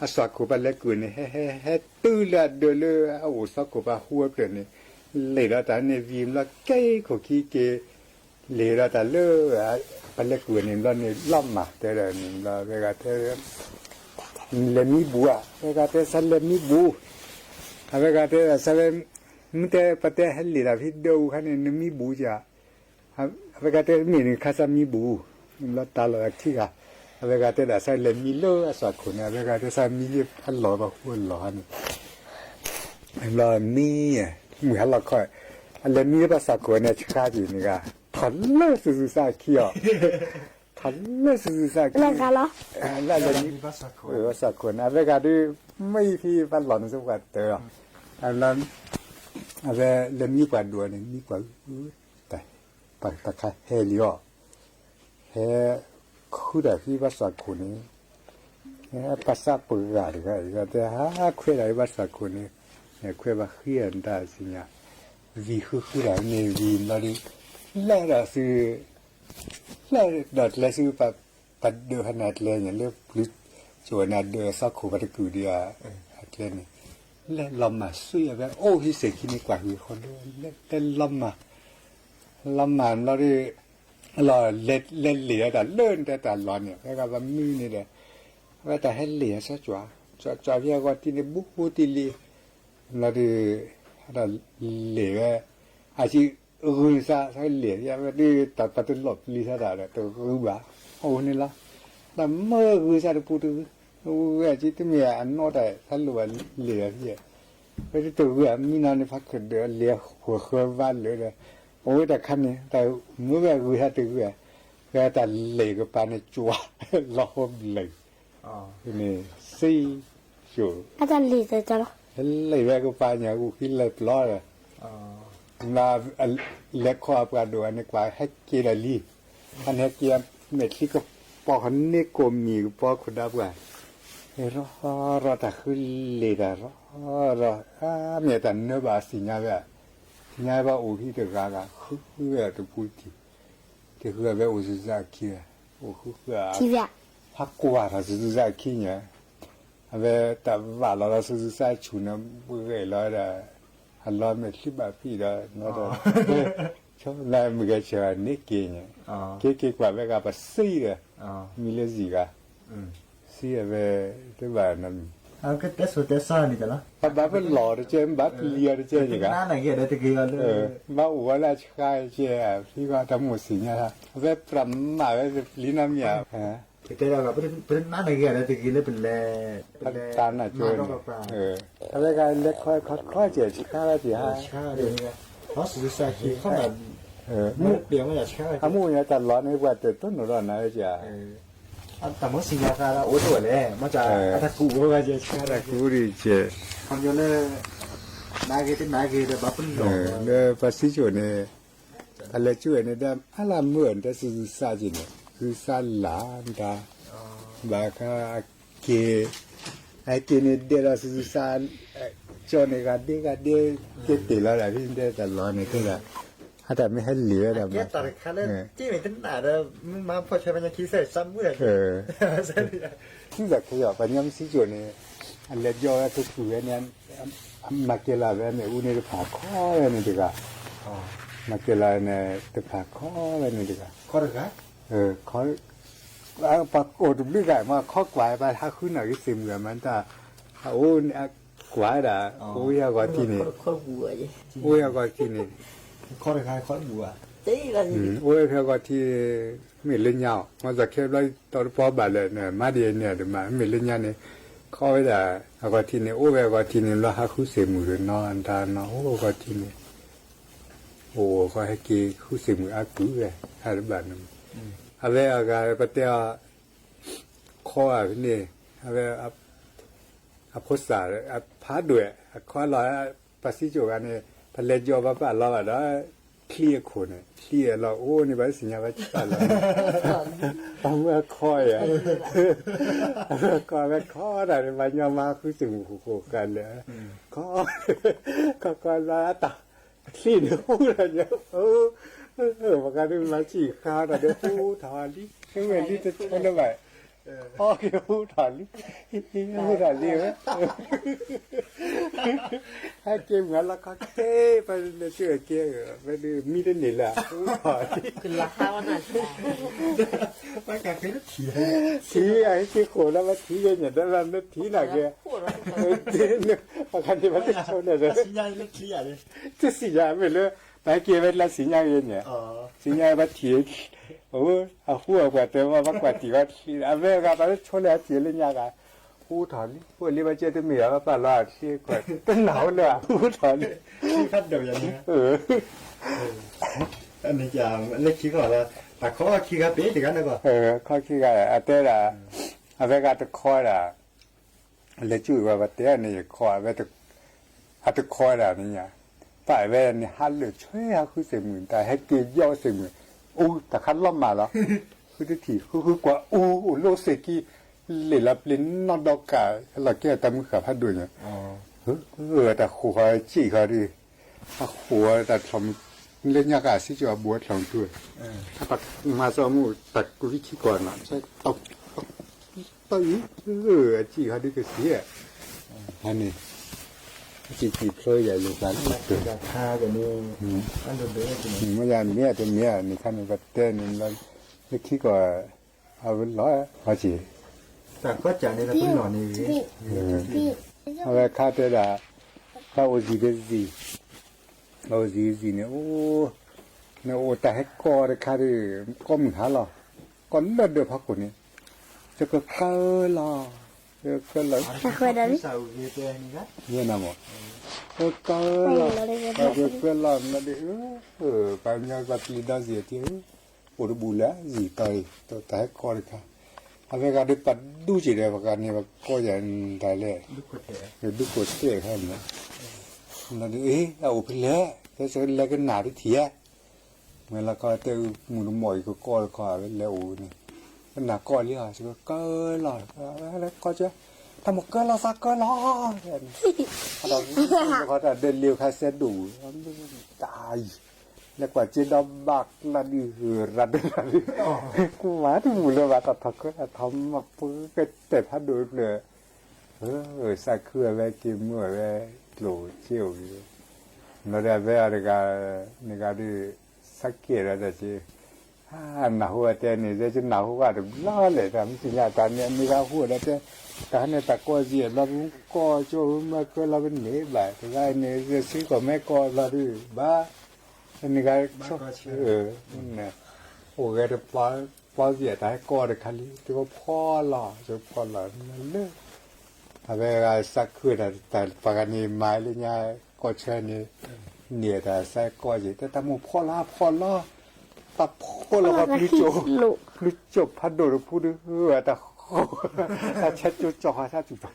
အစှၤခိၣ်ပှၤလဲၤကုၢ်န့ၣ် ဟဲဟဲဟဲတုၤလၢအဒၢးလၢအအိၣ်စှၤခိၣ်ပှၤဟူအဖျၢၣ်န့ၣ် လ့ၣ်ဒီးတၢ်န့ၣ်ဝံၤဘျီကဲခိၣ်ခံက့ၤ လ့ၣ်ဒီးတၢ်လၢ ပှၤလဲၤကုၢ်န့ၣ်ဘျီန့ၣ် လီၤမၢ်တဲဒၣ်န့ၣ်ဘျီ ဝဲဂၤတဲ နလဲၤမံဘူးဧါ ဝဲဂၤတဲ စၢ်လဲၤမံဘူး အဝဲဂၤတဲ စၢ်ဝဲ မ့ၢ်တဲပတဲဟဲလ့ၣ်တၢ်ဖဲဒၢးအူခါန့ၣ် နမံဘူးဧါ အဝဲဂၤတဲမ့ၢ်န့ၣ်ခါစၢ်မံဘူး ဘျီတၢ်လီၢ်ခံဂၤ အဝဲဂၤတဲဒၣ်စၢ်လဲၤမံလၢအစှၤခိၣ်န့ၣ် အဝဲဂၤတဲစၢ်မံလၢအလီၢ်ပှၤဟူအလီၢ်န့ၣ် ဘျီမံ မုၢ်ဟါလီၤခီ အလဲၤမံလၢပှၤစှၤခိၣ်န့ၣ် ဆှါက့ၤန့ၣ်ဂၤ ထီၣ်လၢစုာ်စုာ်စၢ်အခံအီၤ ထီၣ်လၢစုာ်စုာ်စၢ်အခံ လၢလၢမံ ပှၤစှၤခိၣ်န့ၣ် အဝဲဂၤဒုး မ့ၢ်ဖဲပှၤလီၢ်န့ၣ်စ့ၢ်ပှၤတၢ်အီၤ အဝဲလဲၤမံပှၤဒိၣ်န့ၣ် မံပှၤ တၢ်ခါဟဲလံအီၤ ဟဲ ခုတၢ်ဖဲဘၣ်စှၤခိၣ်န့ၣ် ပှၤစၢ်ပှၤဂၤတဂၤ တဲဟးခွဲးတၢ်ဖဲဘၣ်စှၤခိၣ်န့ၣ် ခွဲးဘၣ်ဃံအတၢ်စံၣ်ညါ ဝံၤဃုဃုတၢ်န့ၣ်ဝံၤဘျီဒီး လဲၤဒီးစု လဲၤဒီးကျဲစု ပှၤဒၢးဖဲန့ၣ်အကျဲန့ၣ် လၢပျုၤကၠိၤန့ၣ် အဒၢးအစှၤခိၣ်ပှၤတကုာ်ဒံးအကျဲန့ၣ် လဲၤလီၤမၢ်ဆူအဝဲအိၣ်ဟံးစ့ၢ်ခံန့ၣ် ကွၢ်ဟံးဃီဒိ လဲၤလီၤမၢ် လီၤမၢ်ဘျီဒီး အလီၢ်လဲၤလ့ၣ်ဒီးတၢ်လၢနတဲတၢ်လီၢ်န့ၣ် ဖဲဂၤပမံန့ၣ်ဒီး အဝဲတၢ်ဟဲလ့ၣ်အစၢ်ကွၢ် ကွၢ်ကွၢ်ဖဲအဂီၢ်တံၢ်န့ၣ် ဘူးဘူးတံၢ်လံ ဘျီဒီး တၢ်လ့ၣ်ဝဲ အစံး ဂုာ်စၢ် လ့ၣ်ဝဲဒုး တၢ်ပတလီၢ်ပျံၤစၢ်တၢ်ဒီး တဂုာ်ဘၣ် အိၣ်န့ၣ်လီၤ တၢ်မၢဂုာ်စၢ်တပူၤတဂုာ် ဝဲအစံးတမ့ၢ်အနီၢ်တၢ် တၢ်လိၣ်ဘၣ်လ့ၣ်ဝဲဖဲ ဝဲဒုးတဂုာ် မံနီၤန့ၣ် ဖးခၢၣ်ဒၢးလ့ၣ်ဃၢၤဃၢၤဘၣ်လၢာ်ဒီး အိၣ်ဝဲတၢ်ခါန့ၣ် တၢ်မၢဝဲဂုာ်စၢ်တဂုာ် ဝဲတၢ်လ့ၣ်ကပၤန့ၣ် ကွၢ်လီၤဟိဘျဲၣ် န့ၣ် စံၣ် ကၠိ လ့ၣ်ဝဲကပၤညါ ဂုာ်ဃံလၢပျီဒီး လဲၤခီအပှၤဒိၣ်အန့ၣ် ကွၢ်ဟဲက့ၤဒီးလံ အန့ၣ်ဟဲက့ၤ မဲာ်ချံကပီၤ န့ၢ်ကိၣ်မံၤကပီၤခိၣ်ဒၢပှၤ ရီရီတၢ်ဃုလ့ၣ်တၢ်ရီရီ အမ့ၢ်တၢ်နၢဘၣ်အစံၣ်ညါဝဲ သ့ၣ်ညါဝဲဘၣ်အိၣ်ဟံၣ်တဂၤဂၤ ဃုဝဲတပူၤတံၢ် တဃုဝဲအိၣ်စုစၢ်အခံ အိၣ်ဃုဃု ဟးကွၢ်ထီၣ်စုစၢ်အခံညါ အဝဲတၢ်ဘၣ်လီၤဒီးစုစၢ်အဆူၣ်န့ၣ် ပှဲၤလီၤဝဲဒၣ် အလီၤမဲာ်ချံဘၣ်ဖံးဒီး နီၢ်ဒီး လၢမုၢ်ဂဲၤဆၢန့ၣ်က့ၤန့ၣ် က့ၤက့ၤကွၢ်ဝဲဂၤပစံးဒီး မံလၢစံၣ်ဂၤ စံးအဝဲ တဘၣ်နီတမံၤ တဲဆိတဲစီန့ၣ်လီၤ ဘၣ်ပလီၢ်တကဲ ဘၣ်ပလံၤအီၤတကဲယဂၤ ဘၣ်အိၣ်ဝဲလၢအဆှါကဲ ဖံဂၤတၢ်မိၣ်စံၣ်ညါ အဝဲပြးမးဝဲတပျံၤနီတမံၤဧါ ကတဲဒီး ပတနာ်နဂ့ၤဒီးတဂ့ၤလၢပလဲၤ ပလဲၤတၢ်နာ်ကၠိန့ၣ် အဝဲဂၤလဲၤခီခီခီကဲ ဆှါဝဲကဲ ဟီၣ်စူစူစါခံ ခီၣ်ဘၣ် မ့ၢ်ပျဲမ့ၢ်ယၤဆှါဝဲ အမိၢ်ညါတၢ်လီၤန့ၣ် ပှၤတတိၢ်နီၢ်ဒီးနၤဝဲကဲ တၢ်မ့ၢ်စံၣ်ညီၣ်ဃါဒီးအိၣ်တအိၣ်လဲၣ် မ့ၢ်တၢ် အတၢ်ကူၣ်အိၣ်ဝဲကဲဆှါ တၢ်ကူၣ်အိၣ်ဒံးကဲ ခီပညီလၢ နာ်ဂ့ၤတနာ်ဂ့ၤဒီးဘၣ်ပလီၢ် လၢပှၤစံၣ်ကၠိၣ်န့ၣ် အလဲၤကၠိၣ်န့ၣ်ဒီး အလၢမုၢ်အၢၣ်နတဲစုစူစါက့ၤန့ၣ် စုစူစါလၢ်တၢ် ဘၣ်ခါအက့ၤ အက့ၤန့ၣ်ဒဲးဒီးစုစူစါ ကၠိၣ်န့ၣ်ဂၤဒ့ဂၤဒ့ က့ၤတ့ၢ်လီၤဒၣ်ဖဲတဲတၢ်လီၤန့ၣ်တဲဒၣ် အတၢ်မ့ၢ်ဟဲလ့ၣ်ဝဲဒၣ်မး တၢ်တခါလၢ တ့ၢ်မ့ၢ်တနာ်ဒီး မ့ၢ်မၤဖီၣ်ဆၢဖဲညါခံစဲးစၢ်မုၢ် စံၣ်ညီၣ်ခ့ယီၤ ပှၤညီမ့ၢ်စံၣ်ကၠိၣ်န့ၣ် အလဲၤကၠိၣ်ဝဲကကုၢ်ဝဲန့ၣ် မၤကဲလီၤဝဲန့ၣ် အူန့ၣ်တဖၣ်ခီဝဲန့ၣ်တဂၤ မၤကဲလီၤန့ၣ် တဖၣ်ခီဝဲန့ၣ်တဂၤ ခီတဂၤ ခီ, ပှၤအိၣ်တဘျုးဂၤမး ခီကွၢ် ပှၤဟးဃုနၢ်ဂ့ၤသ့ၣ်မုၢ်ဂၤမးတၢ်, အအိၣ်န့ၣ် အကွၢ်ဒၣ်, အိၣ်ဝဲအဂီၢ်ထံန့ၣ်, အိၣ်ဝဲအဂီၢ်ထံန့ၣ်, အိၣ်ဝဲဖဲအဂီၢ်ထံ, မ့ၢ်လၢညါအီၤ မ့ၢ်သးခဲဘျီတီၤတပီဘၣ်လဲၣ်န့ၣ် မၤဒ်န့ၣ်ဒ်မး မ့ၢ်လၢညါန့ၣ်, ခီဝဲဒၣ်, အဂီၢ်ထံန့ၣ် အိၣ်ဝဲအဂီၢ်ထံန့ၣ် လီၤဟးဃုသ့ၣ်မုၢ်ဒီးနီၢ်တၢ်နီၢ် အိၣ်အဂီၢ်ထံန့ၣ် အိၣ်ဃီဟဲက့ၤဃုသ့ၣ်မုၢ်အါကုၢ်ဝဲ, ဟဲတဘၣ်န့ၣ်, အဝဲအဂၤပတဲအီၤ, ခီဧါဖဲန့ၣ်, အဝဲ, အဖိသၣ်, အဖးဒိၣ်, အခီလီၤ, ပှၤစံကၠိၣ်ဂၤန့ၣ် ပလဲၤကၠီၤပှၤပာ်လီၤဘၣ်ဒီး, ချံအခိၣ်န့ၣ် ချံအလီၤအိၣ်န့ၣ် ပှၤသ့ၣ်ညါဘၣ်ပာ်လီၤ, အမ့ၢ်ခီဧါ, အမ့ၢ်ခီဝဲခီတၢ်န့ၣ် ပှၤညီမၤဃုသ့ၣ်မုၢ်ဃိဃိဃာ်လဲၣ်, ခီ, ခီခီလီၤအတၢ် ချံန့ၣ်ဟူထီၣ်ညါ, ပှၤဂၤဒုးမၤဆံၣ်ဃာ်တၢ်ဒီးဟူထီၣ်လံ, မ့ၢ်လံတဆိလၢၤဘၣ်, ခီက့ၤဟူထီၣ်လံ, ဟူထီၣ်လံဝဲ, ဟဲက့ၤမုၢ်လီၤခီက့ၤ, ပလဲၤကၠိၣ်က့ၤ, ဝဲဒုးမံတန့ၢ်လၢၤ, ဟူထီၣ်လံ ထံၣ်အဟဲက့ၤဃိၣ်လၢပထံၣ်ယဲၢ်ညါ ဒီးလၢမ့ၢ်ထံၣ်နာ်က့, ပှၤဂၤန့ၣ်ဘၣ်တဆိလၢၤဒီး, တသ့ၣ်ညါမ့ၢ်လၢ, ပဟဲက့ၤဝဲလၢသ့ၣ်ညါယဲၢ်ညါ, သ့ၣ်ညါပထံၣ်, အဃိအပှၤတဲဘၣ် ဘၣ်ကွၢ်တံၢ်ဝဲချံ, အဝဲဂၤပှၤတဆိလၢၤအထံၣ်လၢညါဂၤ, ဟူထီၣ်လံ, အိၣ်လံဘၣ်ကဲတမ့ၢ်ဘၣ် ပာ်လီၤအချံခွဲး တနၢ်ဟူလၢၤဘၣ် ဟူထီၣ်လံ လၢခံကီၢ်လၢ, ခီခံဂၤပ့ၤတဂၤန့ၣ်ကီး, ခီခံဂၤ အတဲဒၣ်, အဝဲဂၤတခီဒၣ်, လဲၤကၠိၣ်ဝဲပှၤတဲန့ၣ်ယခီ, အတခီဒၣ်န့ၣ်ညါ, ပာ်ဝဲန့ၣ်ဟးလၢာ်ဆွဲဟးဃုသ့ၣ်မုၢ် တၢ်ဟဲက့ၤယီၢ်သ့ၣ်မုၢ်, အူတၢ်ခါလီၤမၢ်လီၤ, ဃုတထံၣ် ဃုဃုကွၢ်အူအိၣ်လၢစ့ၢ်ကီး, လ့ၣ်လီၤပျ့ၤနီၢ်ဒီကး ဟဲလီၤကဲတၢ်မုၢ်ဃၢ်ဖးဒိၣ်ညါ, တၢ်ဃိဃီစံၣ်ဃီဒီး အဃိတၢ်ချီၣ်မုၢ်, လၢညါကစံကၠီအဘူးအချီၣ်မုၢ်ထူ, တၢ်မၤစီမုၢ်တၢ်ကူဝံခံကီၢ်နီၤ, တၢ်အံၤ, အစံၣ်ဃီဒုကစံၣ်, န့ၣ်, စံၣ်စံၣ်ဖျိယၤလံသးလၢ, မ့ၢ်ယၤမ့ၢ်တမ့ၢ်န့ၣ်ခါန့ၣ် ပတဲန့ၣ်, လၢခံကီၢ်, အဝဲလီၤ, အစံၣ်, တၢ်ခီကၢ်န့ၣ် တၢ်ပနီၣ်န့ၣ်ဂ့ၤ, အဝဲခါတဲဒၣ်, တၢ်အိၣ်စံၣ်တစံၣ်, တၢ်အိၣ်စံၣ်တစံၣ်န့ၣ်, အိၣ်, နအိၣ်တၢ်ဟဲကီၢ်တခါဒီး, ကီၢ်မုၢ်ဟါလီၤ, ကီၢ်လၢဒၢးဖီခိၣ်န့ၣ်, ယကကၢလီၤ, ယကၢလီၤ, ယဲနမး, ကၢလီၤ, ယကၢလီၤမးဒီး, ပှၤညီပှၤပျံၤဒီးစံၣ်အထံ, အိၣ်တဘူၣ်လၢစံၣ်တီၤအံၤ, တၢ်ဟဲကီၢ်တခါ, အဝဲဂၤဒုးပာ်ဒူစ့ၢ်ဒီး ပှၤဂၤန့ၣ် ပှၤကီၢ်ယၤဒၣ်လဲာ်, ဒူကိၣ်တဲာ်ခါန့ၣ်, အ့ အအိၣ်ဖဲလဲၣ်, လဲၤကနၣ်တထံၣ်ဧါ, မ့ၢ်လီၤကီၢ်တဲအုးမုၢ်တမီၢ်အံၤ ကကီၢ်တခီ အဝဲလဲၤအိၣ်န့ၣ်, ကနၣ်ကီၢ်လံဧါ, ကၢလီၤ, ကီၢ်, တၢ်မိၢ်ကၢလီၤသးကၢလီၤ, ဒီး, တၢ်ဒဲးလ့ခါစဲဒိၣ်ဝဲ, တၢ်အံၤ လဲၤကွၢ်စ့ဒီဘၣ်ကျါဒုး ရၤဒုးရၤဒုး, မၤတမုာ်လၢၤဘၣ် တၢ်ထီၣ်ကၢထီၣ်မၤပှဲၤကတဲာ်ဖးဒိၣ်ဖျၢၣ်, သးခုအဝဲက့ၤမုာ်ဝဲ, ကျိၣ်စ့အိၣ်ဂ့ၤ, ဒီးအဝဲအီၤတဂၤ, န့ၣ်ဂၤဒုး, သးကဲဒီးတၢ်စ့ နၢ်ဟူအတဲန့ၣ် ယဲယနၢ်ဟူဘၣ်တဘျီလဲၣ် တၢ်မ့ၢ်သ့ၣ်ညါတၢ်န့ၣ် အမ့ၢ်ဂၤဟူဒီးတဲ, တၢ်ဟဲန့ၣ်တၢ်ကီၢ်စ့ၢ်ဘျီ ပကီၢ်ကၠိမ့ၢ်ကၢလီၤပန့ၢ်ဘၣ် တဂၤန့ၣ် ယစ့ကီၢ်မ့ၢ်ကီၢ်ဘျီဒုးဘၣ်, န့ၣ်ဂၤ, အိၣ်ဂဲၤတပျီစ့ၢ် တၢ်ဟဲကီၢ်တခါလံ တကဖီလီၤ တကဖီလီၤလၢ အဝဲဂၤသးခုတၢ် ပှၤဂၤန့ၣ်မၤလၢညါ ကီၢ်ဆၢန့ၣ် န့ၢ်တၢ်သးကီၢ်က့ၤ တၢ်မိၢ်ဖီလီၤဖီလီၤ, တၢ်ဖီလီၤဃီ ပျုကၠိၣ်ဖးဒိၣ်တဖုဒုး တၢ်ဃိ တၢ်ဆဲကၠိကၠီၣ်ဃီဆါစူၣ်ပၤ,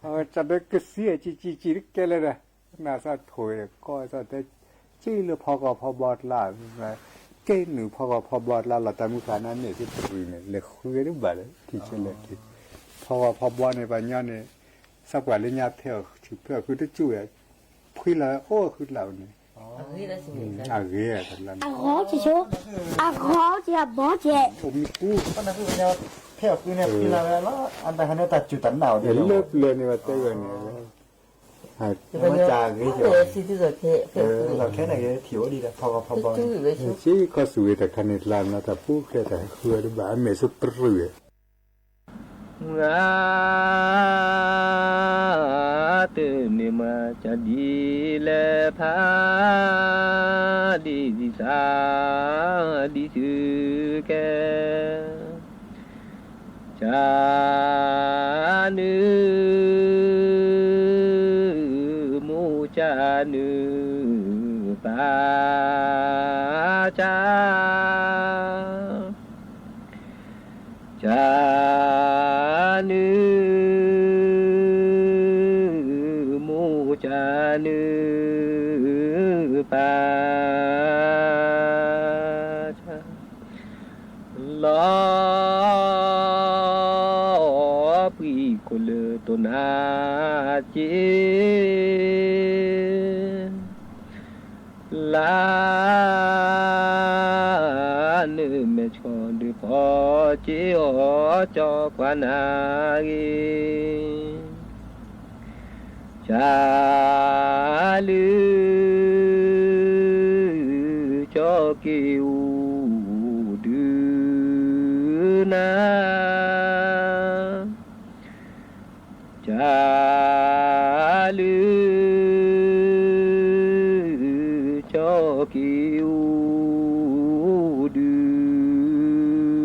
အဝဲတၢ်ဒၢကသံအကံကံကံတကဲလၢာ်ဒီး နသးထိၣ်ကီၢ်သးတဲ က့လၢဖီကီၢ်ဖီဘီကျါ, က့နုာ်ဖီကီၢ်ဖီဘီကျါလီၤ တၢ်မုၢ်ဃၢ်နၤန့ၣ် တပှံၤန့ၣ် လဲၤဃုဝဲဒၣ်ဘၣ်လၢ ထံဆဲးလဲၤထံ, ဖီကီၢ်ဖီဘီန့ၣ် ပှၤညီန့ၣ် သးပှၢ်လၢညါဖဲအီၣ်ဆူၣ်ဖဲအီၣ်ဃုတကၠူၣ်ဝဲ, ဖှံလီၤဝဲအိၣ်ဃုလၢ်န့ၣ်, အဂ့ၤတလါန့ၣ်, အဂီၤက့ၤဆိ, အဂီၤက့ၤအဘီက့ၤ, အိၣ်မံပူၤ, ဖဲအီၣ်ဃုန့ၣ်ဖှံလီၤဝဲလီၤ အတၢ်ဟဲန့ၣ်တၢ်စူၢ်တၢ်နာ်အိၣ်ဒ်လၢပျၢၤန့ၣ် ပှၤတဲဝဲန့ၣ် မ့ၢ်ကဂ့ၤကီး, လီၤခဲန့ၣ်ဂ့ၤထံၣ်အိၣ်ဒံးဒီးဖီကီၢ်ဖီဘီ, စ့ခီစူၤဂ့ၤတခါန့ၣ် လါမ့ၢ်တၢ်ပူၤဖျဲးတၢ်ဃုအီၤတဘၣ် အမဲာ်ဆိပရူၤ, မၤတန့ၢ်မၤကဒ်လဲၣ်ဖး, ဒ်သံသး, ဒ်စုကဲ, ကနုာ်, မိၢ်ကနုာ်ပၢ်က ကနုာ်, မိၢ်ကနုာ်ပၢ်, လီၤပှံၤခိၣ်လၢတိၢ်နါစ့ လၢနမဲာ်ဆှီဒုးဖီက့ၤအီၤ ကၠီကွၢ်နၤဂ့ၤ, ကလုာ်, ကၠီက့ၤအိၣ်ဒုးနၤ ကလုာ်, ကၠီက့ၤအိၣ်ဒုး, လီၤ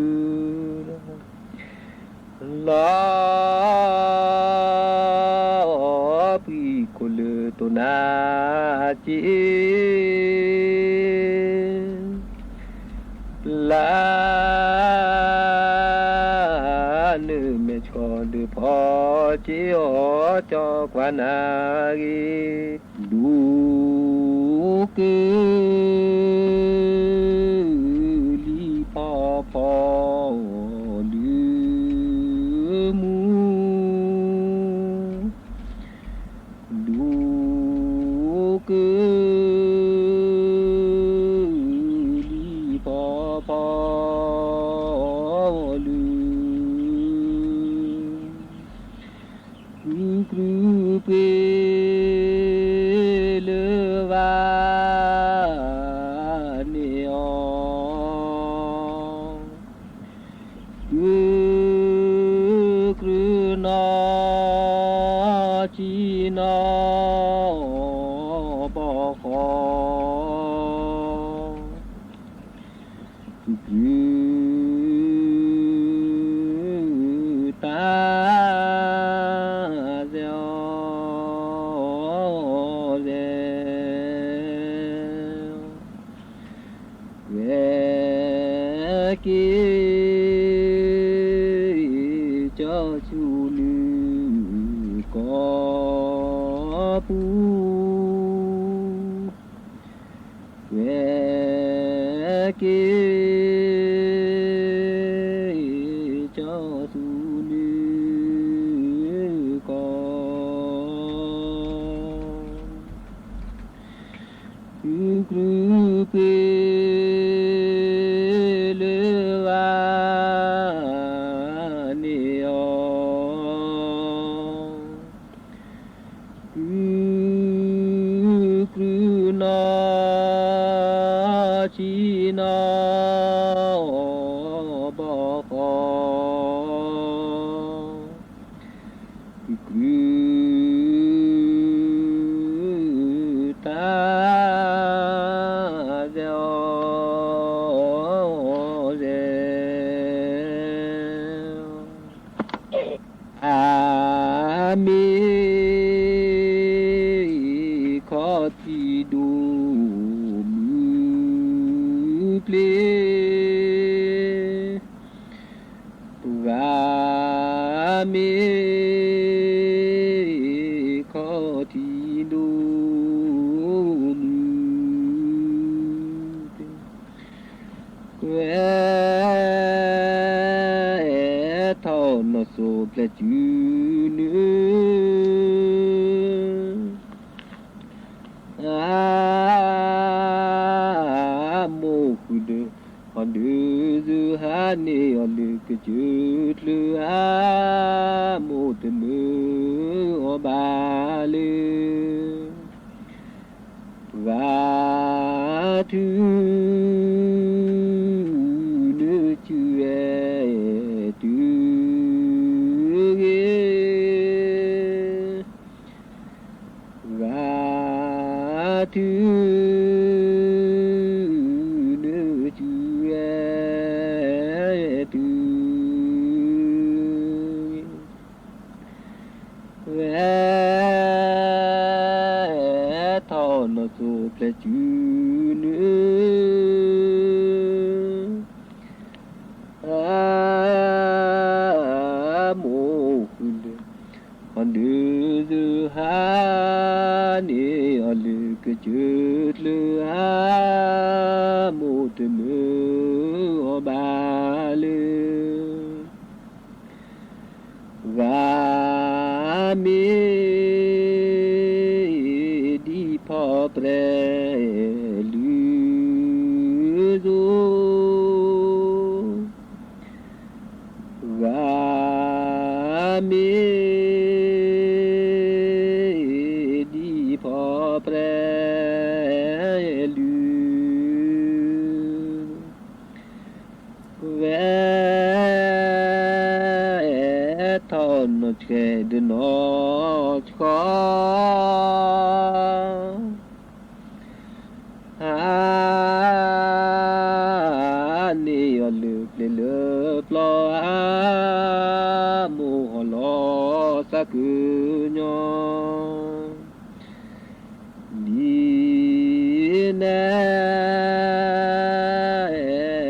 ပှံၤခိၣ်လၢတိၢ်နါစ့ လၢနမဲာ်ဆှီဒုးဖီက့ၤအီၤ ကၠီကွၢ်နၤဂ့ၤ, ဒိကလုာ်လံၤဖီဖီ လၢမူ ဒိကလုာ်လံၤဖီဖီလၢ ကုကလုာ်ပှ့ၤလၢဝါန့ၢ်အီၤ ကုကလုာ်နီၢ်ဆံနီၢ်ဘီဃီ ကုကလုာ်တၢ်စဲအီၤစဲ ကွဲက့ၤကၠီဆူနုာ်ကီၢ်ပူၤ ကွဲက့ၤကၠီဆူနုာ်ကီၢ် ကုကလုာ်ပှ့ၤလၢဝါန့ၢ်အီၤ ကုကလုာ်နီၢ်ဆံနီၢ်ဘီဃီ ကုကလုာ်တၢ်စဲအီၤစဲ အမ့ၢ် ခီၣ်ထံးဒိၣ်မုၢ်ပျ့ၤ ပှၤမ့ၢ် ခီၣ်ထံးဒိၣ်မုၢ်ပျ့ၤ ကွဲထီၣ်နီၢ်စိၤပျဲၢ်စုနုာ် အမိၢ်ဃုာ်ဒီး အီၤဒုး ယဟးန့ၢ်အီၤလၢကစၢၢ်ကျၢၤ အမိၢ်တမၢအီၤဘၣ်လၢ ဂၤထု နုၤစုဝဲ တုၤဂ့ၤ ဂၤထု နုၤစုဝဲ တုၤ ဝဲ ထီၣ်နီၢ်စိၤဖျဲးစုနုၤ အမိၢ်ဃုလၢ အီၤဒုးသုဟါ န့ၢ်အီၤလၢကစၢၢ်ကျၢၤဧါ မိၢ်တမၢအီၤဘၣ်လၢ ဂၤမ့ၢ် ဒ်ဖီပြဲ လုၢ်သိ ဂၤမ့ၢ် ဒ်ဖီပြဲ လုၢ် ဝဲ ထီၣ်နီၢ်ဆှဲးဒီးနီၢ်ဆှီ ဟါ န့ၢ်အီၤလၢပျ့ၤလၢပျီဧါ မိၢ်ဟီၣ်လီၤသးကညီၤ ဒ်နဲ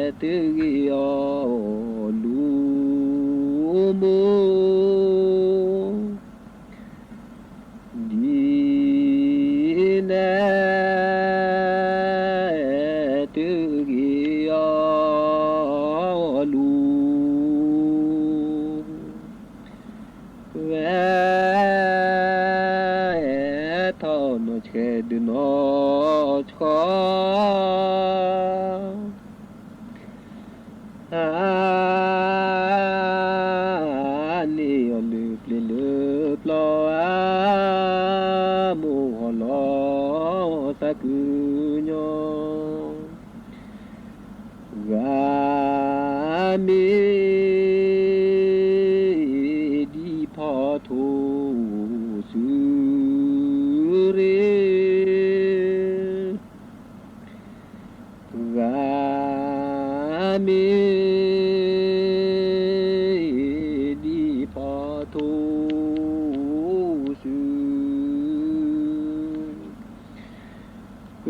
တဂ့ၤအီၤလူၤမိၢ် ဒ်နဲ တဂ့ၤအီၤလူၤ ဝဲ ထီၣ်နီၢ်ဆှဲးဒီးနီၢ်ဆှီ ဟါ န့ၢ်အီၤလၢပျ့ၤလၢပျီဧါ မိၢ်ဟီၣ်လီၤသးကညီၤ ဂၤမ့ၢ် ဒ်ဖီထိၣ်စုရ့ ဂၤမ့ၢ် ဒ်ဖီထိၣ်စု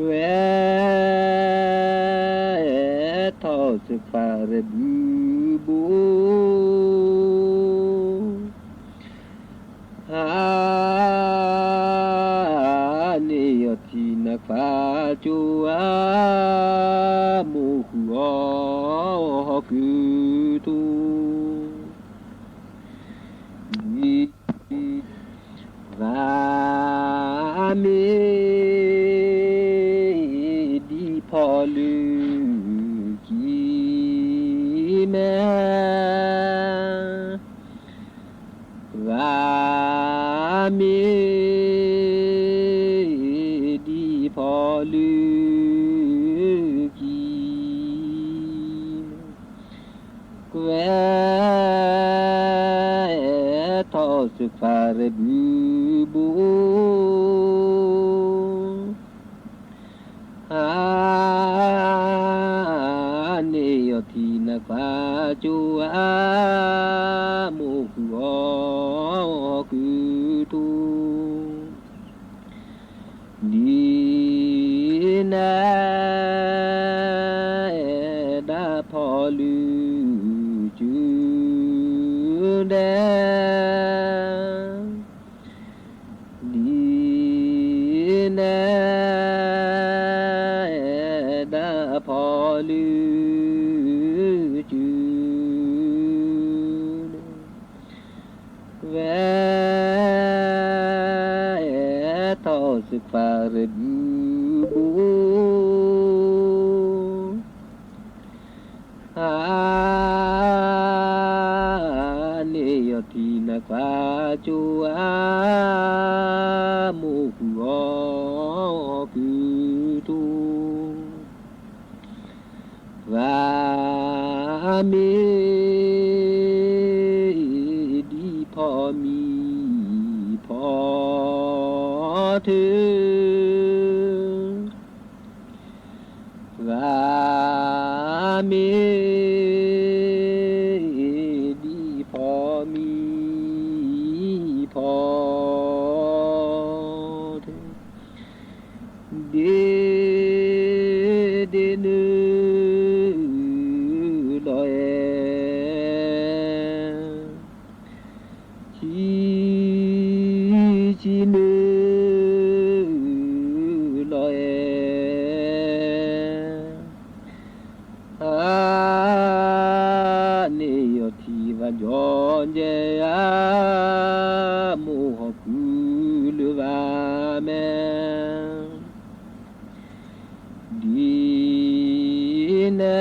ဝဲ ထီၣ်စ့ၢ်ကီးရ့ၣ်ဘုဘိ ဟါ န့ၢ်အီၤထံနါခွါကၠိဧါ မိၢ်ဃုအီၤဟီၣ်ကုၢ်ထူ ဒ် ဂၤမ့ၢ် ဒ်ဖီလၢကံမဲ ဂၤမ့ၢ် ဒ်ဖီလၢကံ ဝဲ ထီၣ်စ့ၢ်ကီးရ့ၣ်ဘုဘိ ဟါ န့ၢ်အီၤထံနါခွါကၠိဧါ မိၢ်ဃုအီၤဟီၣ်ကုၢ်ထူ ဒ်နဲ ဒၣ်ဖီလၢကၠူဒဲ ဒ်နဲ ဒၣ်ဖီလၢကၠူ ဝဲ ထီၣ်စ့ၢ်ကီးရ့ၣ်ဘုဘိ ဟါ န့ၢ်အီၤထံနါခွါကၠိဧါ မိၢ်ဃုအီၤဟီၣ်ကုၢ် ဂၤမ့ၢ်ဒ်ဖီမံဖီထၢ, ဂၤမ့ၢ်ဒ်ဖီမံဖီထၢ, ဒ့ဒ့နုာ်လီၤအဲၣ်, ဆံဆံနုာ် လီၤအဲၣ်, အါန့ၢ်ယီၤထံၣ်ဘၣ်ကၠီကဲဧါ, မိၢ်ဟီၣ်ကုလၢဘၣ်မဲာ်, ဒ်နဲ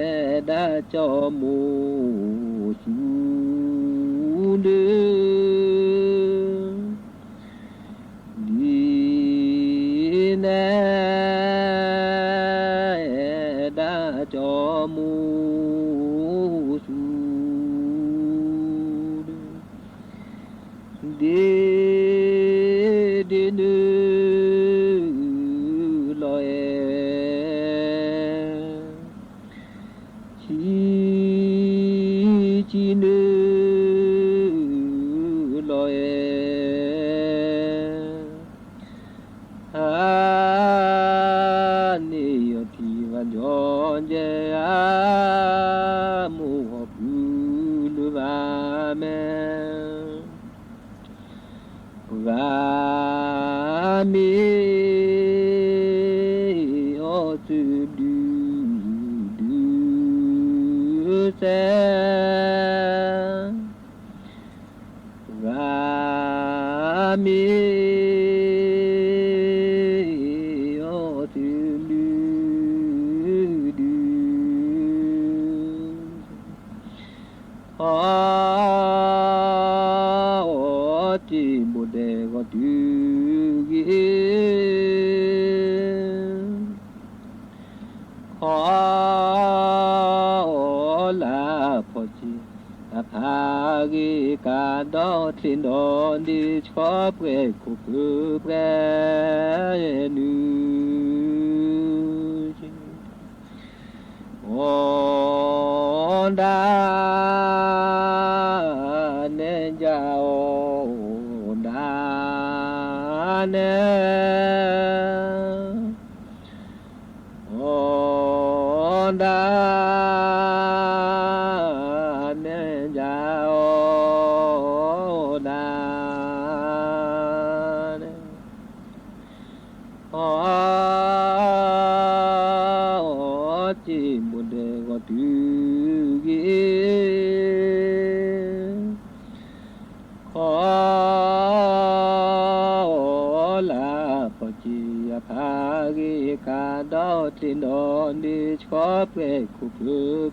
ဒၣ်ကၠီမိၢ်ဆူၣ်ဒုး ဒ်နဲဒၣ်ကၠီမိၢ်ဆူၣ်, ဒ့ဒ့နုာ်လီၤအဲၣ်, ဆံဆံနုာ်လီၤအဲၣ်, အါန့ၢ်ယီၤထံၣ်ဘၣ်ကၠီကဲဧါ, မိၢ်ဟီၣ်ကုလၢဘၣ်မဲာ်, ဂၤမ့ၢ်အီၣ်သုးဒုး ဒုးစဲး, ဂၤမ့ၢ်အီၣ်သုးဒုး ဒုး ခီအီၣ်တ့ၢ်ဘိၣ်ဒဲးဂီၤတုၤဂ့ၤ, ခီအီၣ်လၢဖီၣ်က့ၤ အဖးဂ့ၤကဒီးချ့ဒီးဒ့ဆှီပှဲၤခိၣ်ဖၢပှဲၤ နုၤ အီၣ်ဒၣ်နဲကၠီ အီၣ်ဒၣ်နဲ, အီၣ်ဒၣ်နဲကၠီ အီၣ်ဒၣ်နဲ အီၣ်စ့ၢ်ဘိၣ်ဒဲးဂီၤတုၤဂ့ၤ, ခီအီၣ်လၢဖီၣ်က့ၤအဖးဂ့ၤကဒီးချ့ဒီးဒ့ဆှီ ပှဲၤခိၣ်ဖၢ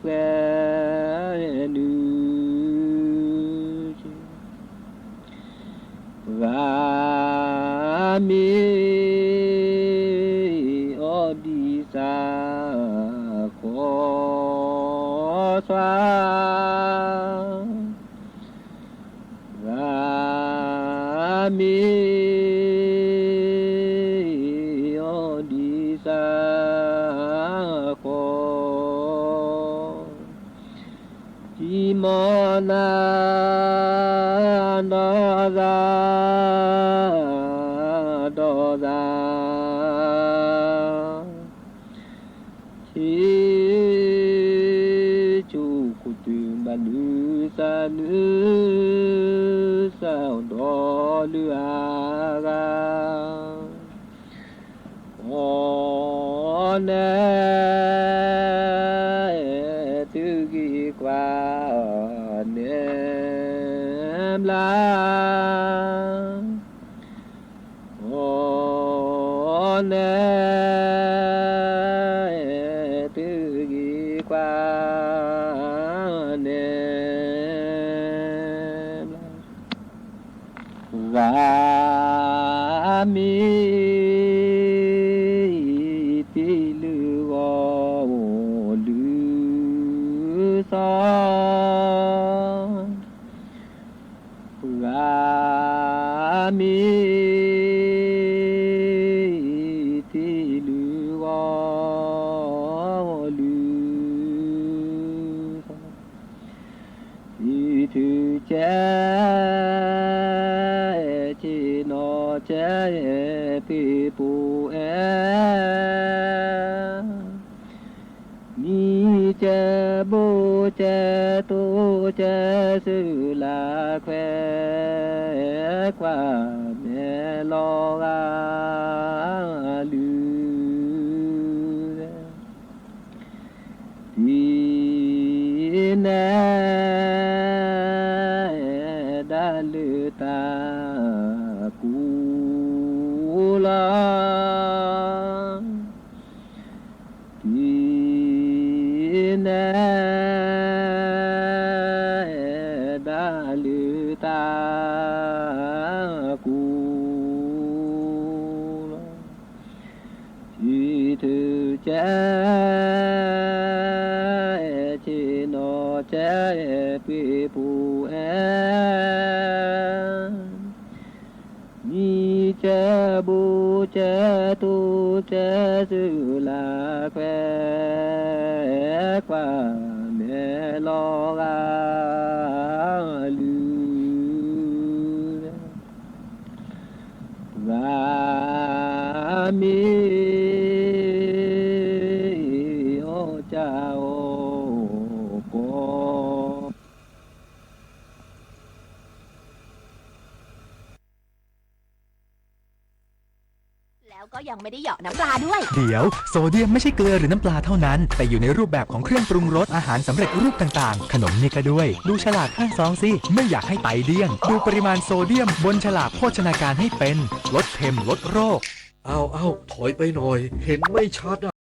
ပှဲၤ နုၤ ဂၤမ့ၢ်အီၣ်ဒံးစၢ်ခီသွါ, ဂၤမ့ၢ်အီၣ်ဒံးစၢ်ခီ တံၤမီၢ်နၤ ဒီးသး ဒီးသး ဆ့ကၠိခိၣ်တုၤဘၣ်နုၤစၢ်နုၤ စၢ်ဒီးလုၢ်အါဂၤ အီၣ်နဲ သုးဂ့ၤကွၢ်န့ၣ်ဘျါ, အီၣ်နဲ သုးဂ့ၤကွၢ်န့ၣ် ဂၤမ့ၢ်တ့ၢ်လၢဂီၤအိၣ်လၢ ပှ့ၤပူၤအဲၣ် မံကၢဘိကၢတိကၢစၢလၢခွဲး ကွၢ်မဲာ်လီၤဂာ်လုၢ် ဒ်နဲအဲၣ်ဒၣ်လၢတၢ်ကူၣ်လီၤ ဒ်နဲအဲၣ်ဒၣ်လၢတၢ်ကူၣ်လီၤ ဆံထုးကဲ ဆ့ၣ်နီၤကဲ ပှ့ၤပူၤအဲၣ် မံကၢဘိကၢတိကၢစၢလၢခွဲး ကွၢ်မဲာ်လီၤဂာ်လုၢ် ပှၤမ့ၢ်အီၣ်ကၢအီၣ်ကီ แล้วก็ยังไม่ได้เหยาะน้ำปลาด้วย เดี๋ยว โซเดียมไม่ใช่เกลือหรือน้ำปลาเท่านั้น แต่อยู่ในรูปแบบของเครื่องปรุงรส อาหารสำเร็จรูปต่างๆ ขนมนี่ก็ด้วย ดูฉลากข้างซองสิ ไม่อยากให้ไตเดี้ยง ดูปริมาณโซเดียมบนฉลากโภชนาการให้เป็น ลดเค็มลดโรค อ้าว อ้าว ถอยไปหน่อย เห็นไม่ชัดอะ